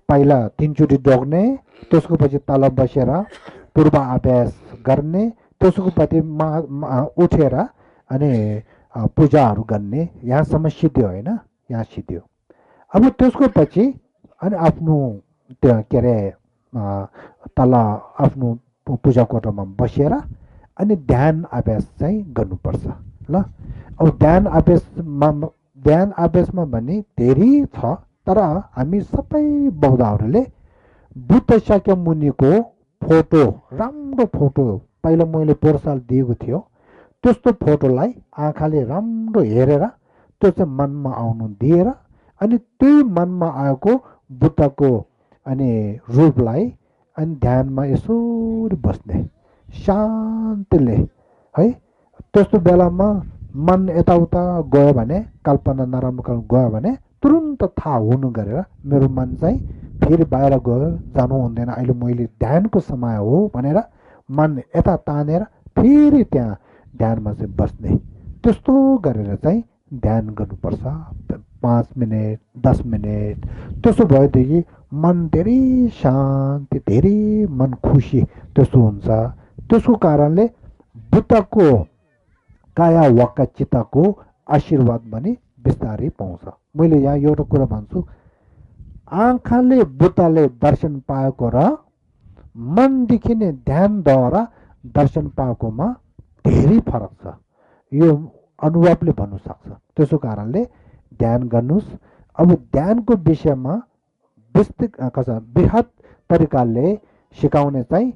पहिला 3 चोटि डोक्ने, त्यसको पछि तल बसेर पूर्व अभ्यास गर्ने, त्यसको पछि उठेर अनि पूजाहरू गर्ने, यहाँसम्म सिद्धियो होइन, यहाँ सिद्धियो। अब त्यसको पछि अनि आफ्नो त्यो के अरे तल आफ्नो पूजा कोठामा बसेर अनि ध्यान अभ्यास चाहिँ गर्नुपर्छ ल। अब ध्यान अभ्यासमा भने धेरै छ, तर हामी सबै बौद्धहरूले बुद्ध शाक्यमुनिको फोटो, राम्रो फोटो पहिला मैले पोहोर दिएको थियो, त्यस्तो फोटोलाई आँखाले राम्रो हेरेर त्यो चाहिँ मनमा आउनु दिएर अनि त्यही मनमा आएको बुद्धको अनि रूपलाई अनि ध्यानमा यसरी बस्ने शान्तिले है। त्यस्तो बेलामा मन यताउता गयो भने, कल्पना नराम्रो गयो भने तुरुन्त थाहा हुनु गरेर मेरो मन चाहिँ फेरि बाहिर गयो, जानु हुँदैन, अहिले मैले ध्यानको समय हो भनेर मन यता तानेर फेरि त्यहाँ ध्यानमा चाहिँ बस्ने, त्यस्तो गरेर चाहिँ ध्यान गर्नुपर्छ 5 मिनट 10 मिनट। त्यसो भएदेखि मन धेरै शान्ति, धेरै मन खुसी त्यस्तो हुन्छ। त्यसको कारणले बुद्धको काया वाक्य चित्तको आशीर्वाद पनि बिस्तारै पाउँछ। मैले यहाँ एउटा कुरा भन्छु, आँखाले बुद्धले दर्शन पाएको र मनदेखि नै ध्यानद्वारा दर्शन पाएकोमा धेरै फरक छ, यो अनुभवले भन्नु सक्छ। त्यसो कारणले ध्यान गर्नुहोस्। अब ध्यानको विषयमा बृहत तरिकाले सिकाउने चाहिँ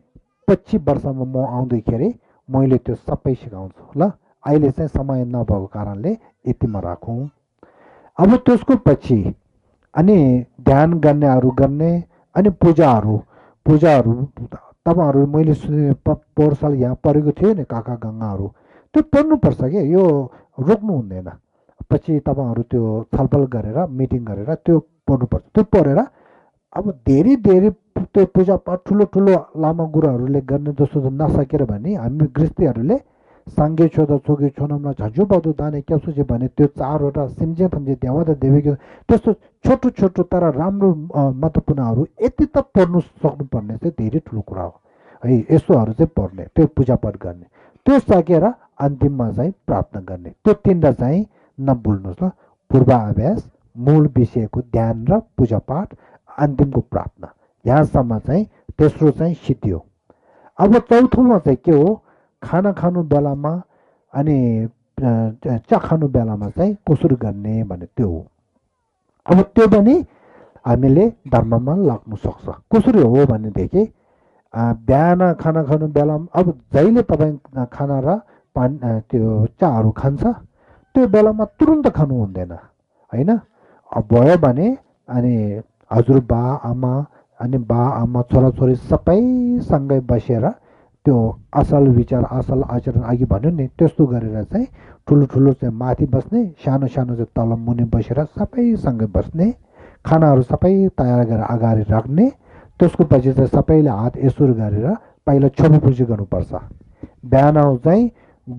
25 वर्षमा म आउँदाखेरि मैले त्यो सबै सिकाउँछु ल। अहिले चाहिँ समय नभएको कारणले यतिमा राखौँ। अब त्यसको पछि अनि ध्यान गर्नेहरू गर्ने अनि पूजाहरू तपाईँहरू मैले पोहोर साल यहाँ पढेको थियो नि काका गङ्गाहरू, त्यो पढ्नुपर्छ क्या, यो रोक्नु हुँदैन। पछि तपाईँहरू त्यो छलफल गरेर मिटिङ गरेर त्यो पढ्नुपर्छ। त्यो पढेर अब धेरै त्यो पूजापाठ ठुलो लामा गुरुहरूले गर्ने जस्तो नसकेर भने हामी गृहस्थीहरूले साङ्गे छोदा छोगे छोनामा झन्झु बाधु दाने क्यासो चाहिँ भने त्यो 4वटा सिम्जे थम्जे देवादा देवीको त्यस्तो छोटो तर राम्रो महत्त्वपूर्णहरू यति त पढ्नु सक्नुपर्ने चाहिँ धेरै ठुलो कुरा हो है। यस्तोहरू चाहिँ पढ्ने, त्यो पूजापाठ गर्ने, त्यो सकेर अन्तिममा चाहिँ प्रार्थना गर्ने, त्यो 3वटा चाहिँ नभुल्नुहोस् ल। पूर्व अभ्यास, मूल विषयको ध्यान र पूजापाठ, अन्तिमको प्रार्थना, यहाँसम्म चाहिँ तेस्रो चाहिँ सिद्धियो। अब चौथोमा चाहिँ के हो, खाना खानु बेलामा अनि चिया खानु बेलामा चाहिँ कसरी गर्ने भने त्यो हो। अब त्यो पनि हामीले धर्ममा लाग्नु सक्छ। कसरी हो भनेदेखि बिहान खाना खानु बेलामा अब जहिले तपाईँ खाना र पानी त्यो चियाहरू खान्छ त्यो बेलामा तुरुन्त खानु हुँदैन होइन। भयो भने अनि हजुरबा आमा अनि बा आमा छोराछोरी सबैसँगै बसेर त्यो असल विचार असल आचरण अघि भन्यो नि त्यस्तो गरेर चाहिँ ठुलो चाहिँ माथि बस्ने, सानो चाहिँ तल मुनि बसेर सबैसँगै बस्ने, खानाहरू सबै तयार गरेर अगाडि राख्ने, त्यसको पछि चाहिँ सबैले हात यसो गरेर पहिला छोपी पूजा गर्नुपर्छ। बिहान चाहिँ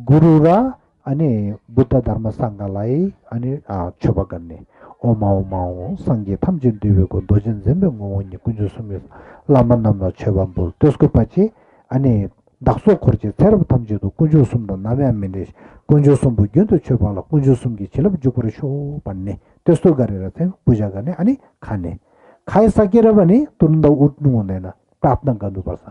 गुरु र अनि बुद्ध धर्म सङ्घलाई अनि छोपा गर्ने, ओमाउ सङ्घे थम्जिन दिवेको दोजन जेम्बे गोवन्य कुन्जो सुम्यो लामा नाम्न छोपा बोल। त्यसको पछि अनि दाक्सो खोर्चे थेर थम्जिदो कुन्जो सुम्दा नामे मिनेस कुन्जो सुम्बु ग्युन्तो छोपाला कुन्जो सुम्गी छिलब जुकुरे सो भन्ने, त्यस्तो गरेर चाहिँ पूजा गर्ने अनि खाने। खाइसकेर भने तुरुन्त उठ्नु हुँदैन, प्रार्थना गर्नुपर्छ।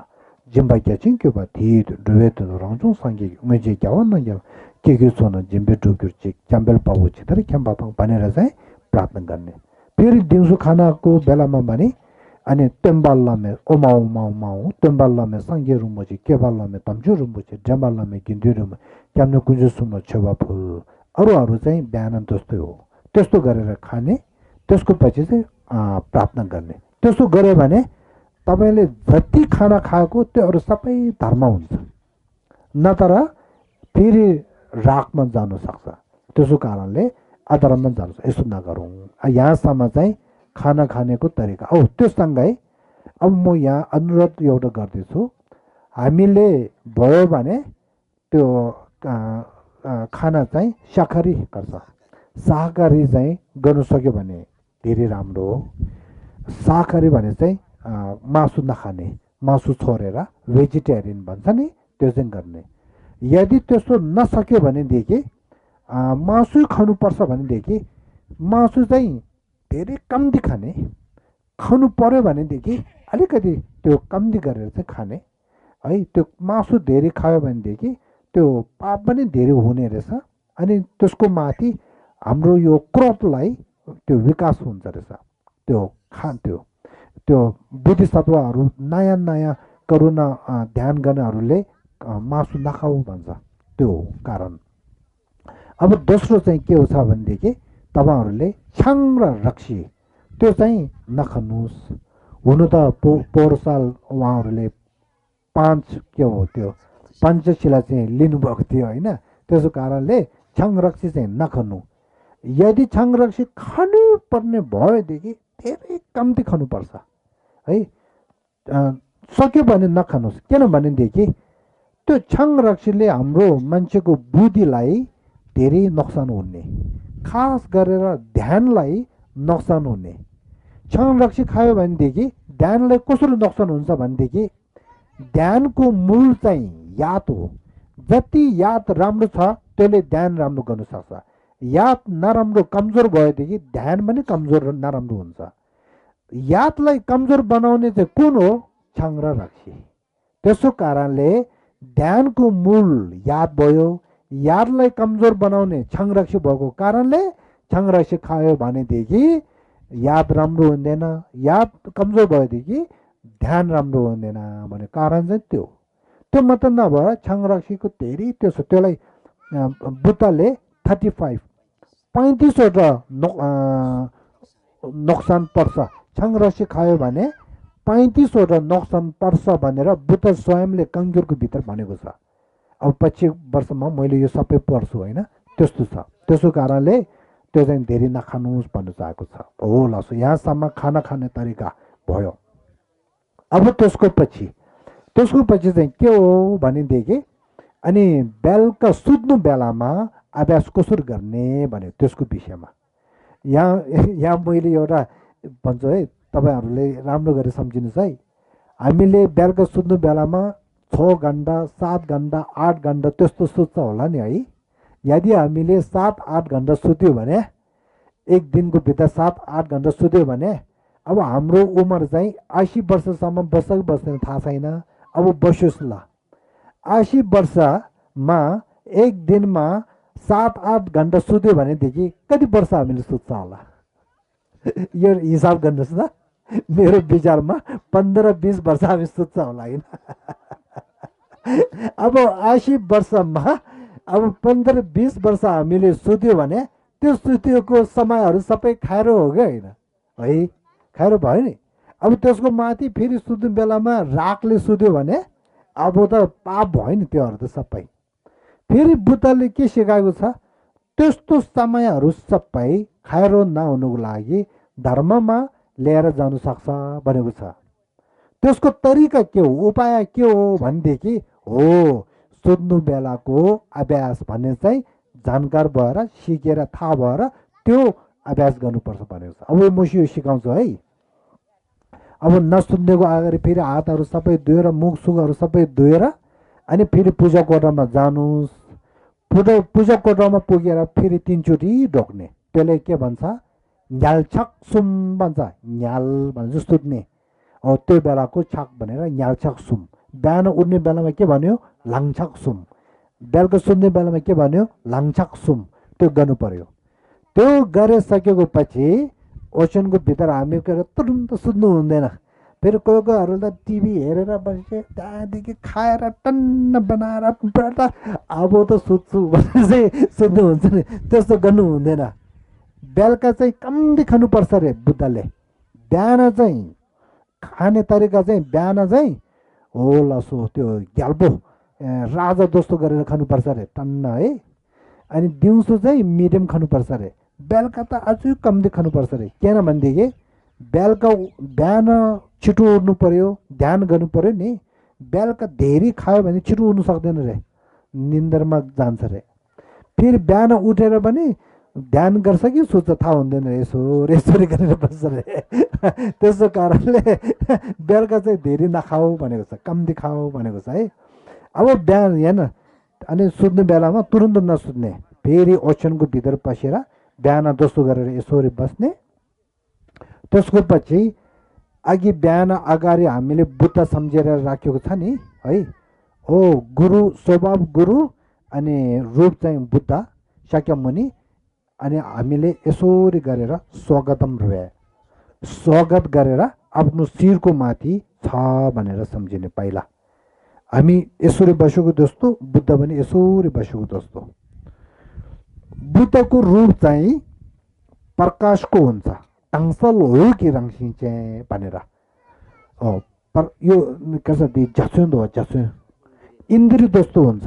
जिम्बा क्या चाहिँ के भयो धी डुबेत रङचौँ सङ्गे मैले क्या हो न के सोन जिम्बे डुब्यो चिक च्याम्बेल पाउ छिटर क्याम्बा भनेर चाहिँ प्रार्थना गर्ने। फेरि दिउँसो खानाको बेलामा भने अनि तेम्बाल्लामे ओमाउ तेम्बाल्लामे सङ्गे रुम्बुची केबाल्लामे तम्जु रुम्बुची जम्बाल्लामे गिन्दी रुम्बु क्याम्ने कुन्जु सुम्न छेवा फुल अरूहरू चाहिँ बिहान जस्तै हो। त्यस्तो गरेर खाने, त्यसको पछि चाहिँ प्रार्थना गर्ने, त्यसो गऱ्यो भने तपाईँले जति खाना खाएको त्यो अरू सबै धर्म हुन्छ, नत्र फेरि रागमा जानु सक्छ। त्यसो कारणले अधर्ममा जानु सक्छ। यसो नगरौँ। यहाँसम्म चाहिँ खाना खानेको तरिका हो। त्योसँगै अब म यहाँ अनुरोध एउटा गर्दैछु, हामीले भयो भने त्यो खाना चाहिँ शाकाहारी गर्छ। शाकाहारी चाहिँ गर्नु सक्यो भने धेरै राम्रो हो। शाकाहारी भने चाहिँ मासु नखाने, मासु छोडेर भेजिटेरियन भन्छ नि, त्यो चाहिँ गर्ने। यदि त्यस्तो नसक्यो भनेदेखि मासु खानुपर्छ भनेदेखि मासु चाहिँ धेरै कम्ती खाने, खानु पर्यो भनेदेखि अलिकति त्यो कम्ती गरेर चाहिँ खाने है। त्यो मासु धेरै खायो भनेदेखि त्यो पाप पनि धेरै हुने रहेछ। अनि त्यसको माथि हाम्रो यो क्रोधलाई त्यो विकास हुन्छ रहेछ। त्यो त्यो बुद्धिसत्वहरू नयाँ नयाँ करुणा ध्यान गर्नेहरूले मासु नखाऊ भन्छ। त्यो कारण अब दोस्रो चाहिँ के हो छ भनेदेखि तपाईँहरूले छाङ र रक्सी त्यो चाहिँ नखानुहोस्। हुनु त पोहोर साल उहाँहरूले 5 के हो त्यो पञ्चशिला चाहिँ लिनुभएको थियो होइन। त्यसो कारणले छाङ रक्सी चाहिँ नखानु। यदि छाङ रक्सी खानुपर्ने भएदेखि धेरै कम्ती खानुपर्छ है। सक्यो भने नखानुहोस्। किनभनेदेखि त्यो छाङ रक्सीले हाम्रो मान्छेको बुद्धिलाई धेरै नोक्सान हुने, खास गरेर ध्यानलाई नोक्सान हुने। छाङ रक्सी खायो भनेदेखि ध्यानलाई कसरी नोक्सान हुन्छ भनेदेखि ध्यानको मूल चाहिँ याद हो। जति याद राम्रो छ त्यसले ध्यान राम्रो गर्नु सक्छ। याद नराम्रो कमजोर भएदेखि ध्यान पनि कमजोर नराम्रो हुन्छ। यादलाई कमजोर बनाउने चाहिँ कुन हो? छाङ र रक्सी। त्यसो कारणले ध्यानको मूल याद भयो। यादलाई कमजोर बनाउने छाङ रक्सी भएको कारणले छाङ रक्सी खायो भनेदेखि याद राम्रो हुँदैन। याद कमजोर भएदेखि ध्यान राम्रो हुँदैन भन्ने कारण चाहिँ त्यो मात्र नभएर छाङ रक्सीको धेरै त्यो छ। त्यसलाई बुद्धले 35वटा नोक्सान पर्छ। छाङ रक्सी खायो भने 35वटा नोक्सान पर्छ भनेर बुद्ध स्वयंले कङ्ग्युरको भित्र भनेको छ। अब 25 वर्षमा मैले यो सबै पढ्छु होइन। त्यस्तो छ। त्यसो कारणले त्यो चाहिँ धेरै नखानुहोस् भन्नु चाहेको छ। हो ल, यहाँसम्म खाना खाने तरिका भयो। अब त्यसको पछि चाहिँ के हो भनेदेखि अनि बेलुका सुत्नु बेलामा अभ्यास कसरी गर्ने भने त्यसको विषयमा यहाँ मैले एउटा भन्छु है, तपाईँहरूले राम्रो गरेर सम्झिनुहोस् है। हामीले बेलुका सुत्नु बेलामा 6 घन्टा 7 घन्टा 8 घन्टा त्यस्तो सुत्छ होला नि है। यदि हामीले 7-8 घन्टा सुत्यो भने, एक दिनको भित्र 7-8 घन्टा सुत्यो भने अब हाम्रो उमेर चाहिँ 80 वर्षसम्म बस्छ कि बस्दैन थाहा छैन। अब बस्योस् ल। 80 वर्षमा एक दिनमा 7-8 घन्टा सुत्यो भनेदेखि कति वर्ष हामीले सुत्छ होला? यो हिसाब गर्नुहोस् न। मेरो विचारमा 15-20 वर्ष हामी सुत्छ होला होइन। अब 80 वर्षमा अब 15-20 वर्ष हामीले सुत्यो भने त्यो सुत्योको समयहरू सबै खाएर हो क्या होइन है? खाएर भयो नि। अब त्यसको माथि फेरि सुत्ने बेलामा रागले सुत्यो भने अब त पाप भयो नि त्योहरू त सबै। फेरि बुद्धले के सिकाएको छ? त्यस्तो समयहरू सबै खाएर नहुनुको लागि धर्ममा लिएर जानु सक्छ भनेको छ। त्यसको तरिका के हो, उपाय के हो भनेदेखि हो सुत्नु बेलाको अभ्यास भन्ने चाहिँ जानकार भएर सिकेर थाहा भएर त्यो अभ्यास गर्नुपर्छ भनेको छ। अब म यो सिकाउँछु है। अब नसुत्नेको अगाडि फेरि हातहरू सबै धोएर मुख सुखहरू सबै धोएर अनि फेरि पूजा कोठामा जानुहोस्। पूजा कोठामा पुगेर फेरि 3 चोटि ढोक्ने। त्यसले के भन्छ? न्यालछक सुम भन्छ। न्याल भन्छ सुत्ने हो त्यो बेलाको छक भनेर न्यालछक सुम। बिहान उठ्ने बेलामा के भन्यो? लाङछक सुम। बेलुका सुत्ने बेलामा के भन्यो? लाङछक सुम। त्यो गर्नु पर्यो। त्यो गरिसकेको पछि ओछ्यानको भित्र हामी तुरुन्त सुत्नु हुँदैन। फेरि कोही कोहीहरू त टिभी हेरेर बसे, त्यहाँदेखि खाएर टन्न बनाएर अब त सुत्छु भनेर चाहिँ सुत्नु हुन्छ नि। त्यस्तो गर्नु हुँदैन। बेलुका चाहिँ कम्ती खानुपर्छ अरे बुद्धले। बिहान चाहिँ खाने तरिका चाहिँ बिहान चाहिँ हो लसो त्यो ग्याल्पो राजा जस्तो गरेर खानुपर्छ अरे टन्न है। अनि दिउँसो चाहिँ मिडियम खानुपर्छ अरे, बेलुका त अझै कम्ती खानुपर्छ अरे। किनभनेदेखि बेलुका बिहान छिटो उठ्नु पर्यो, ध्यान गर्नु पर्यो नि। बेलुका धेरै खायो भने छिटो उठ्नु सक्दैन रे, निन्द्रमा जान्छ रे। फेरि बिहान उठेर पनि ध्यान गर्छ कि सोच्छ थाहा हुँदैन, यसो यसरी गरेर बस्छ रे। त्यसो कारणले बेलुका चाहिँ धेरै नखाऊ भनेको छ, कम्ती खाऊ भनेको छ है। अब बिहान हेर्न, अनि सुत्ने बेलामा तुरुन्त नसुत्ने, फेरि ओछ्यानको भित्र पसेर बिहान जस्तो गरेर यसरी बस्ने। त्यसको पछि अघि बिहान अगाडि हामीले बुद्ध सम्झेर राखेको छ नि है, हो गुरु स्वभाव गुरु अनि रूप चाहिँ बुद्ध शाक्यमुनि। अनि हामीले यसरी गरेर स्वागतम रहे, स्वागत गरेर आफ्नो शिरको माथि छ भनेर सम्झिने। पहिला हामी यसरी बसेको जस्तो, बुद्ध पनि यसरी बसेको जस्तो। बुद्धको रूप चाहिँ प्रकाशको हुन्छ, टाङ्सल हो कि रङसिन्छ भनेर। पर यो कसरी झस्यो झस्यो इन्द्रिय जस्तो हुन्छ।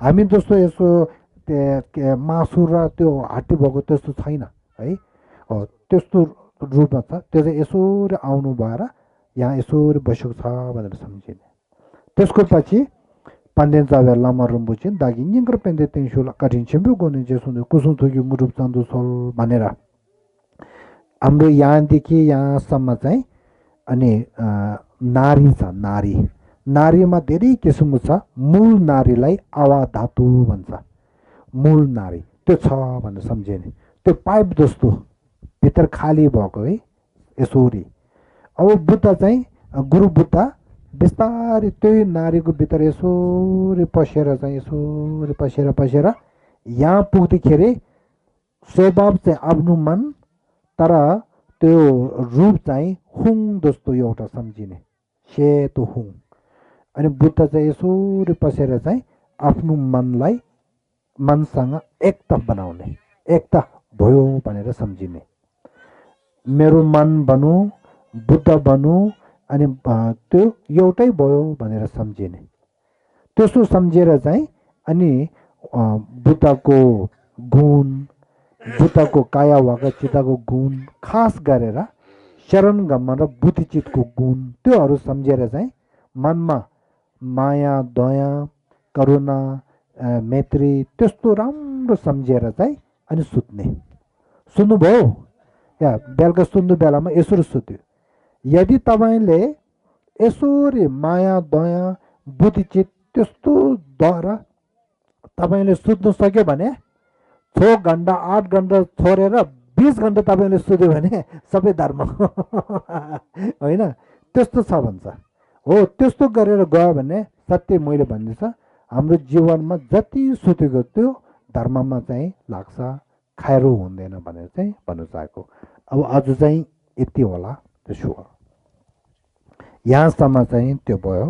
हामी जस्तो यसो मासु र त्यो हड्डी भएको त्यस्तो छैन है, त्यस्तो रूपमा छ। त्यो चाहिँ यसरी आउनु भएर यहाँ यसरी बसेको छ भनेर सम्झिने। त्यसको पछि पाण्डेन चाबे लामा रुम्बुचिन दागी निङ्ग्र पेन्डे तेङसुल कठिन छिम्बु गोने जेसुन कुसुम थुकी मुरुप चान्दु सोल भनेर हाम्रो यहाँदेखि यहाँसम्म चाहिँ। अनि नारी छ, नारी, नारीमा धेरै किसिमको छ। मूल नारीलाई आवा धातु भन्छ, मूल नारी त्यो छ भनेर सम्झिने। त्यो पाइप जस्तो भित्र खाली भएको है यसरी। अब बुद्ध चाहिँ गुरु बुद्ध बिस्तारै त्यही नारीको भित्र यसरी पसेर चाहिँ यसरी पसेर पसेर यहाँ पुग्दाखेरि स्वभाव चाहिँ आफ्नो मन, तर त्यो रूप चाहिँ हुङ जस्तो एउटा सम्झिने, सेतो हुङ। अनि बुद्ध चाहिँ यसरी पसेर चाहिँ आफ्नो मनलाई मनसँग एकता बनाउने, एकता भयो भनेर सम्झिने। मेरो मन बनू, बुद्ध बनू, अनि त्यो एउटै भयो भनेर सम्झिने। त्यसो सम्झेर चाहिँ अनि बुद्धको गुण, बुद्धको काया वाका चिताको गुण, खास गरेर शरण गमन र बुद्धिचितको गुण, त्योहरू सम्झेर चाहिँ मनमा माया, दया, करुणा, मैत्री त्यस्तो राम्रो सम्झेर चाहिँ अनि सुत्ने। सुन्नुभयो? या बेलुका सुत्नु बेलामा यसरी सुत्यो। यदि तपाईँले यसरी माया, दया, बुद्धिचित त्यस्तोद्वारा तपाईँले सुत्नु सक्यो भने 6 घन्टा 8 घन्टा छोडेर 20 घन्टा तपाईँले सुत्यो भने सबै धर्म होइन, त्यस्तो छ भन्छ हो। त्यस्तो गरेर गयो भने सत्य मैले भन्दैछ, हाम्रो जीवनमा जति सुतेको त्यो धर्ममा चाहिँ लाग्छ, खाएर हुँदैन भनेर चाहिँ भन्नु चाहेको। अब आज चाहिँ यति होला, त्यसो हो यहाँसम्म चाहिँ त्यो भयो।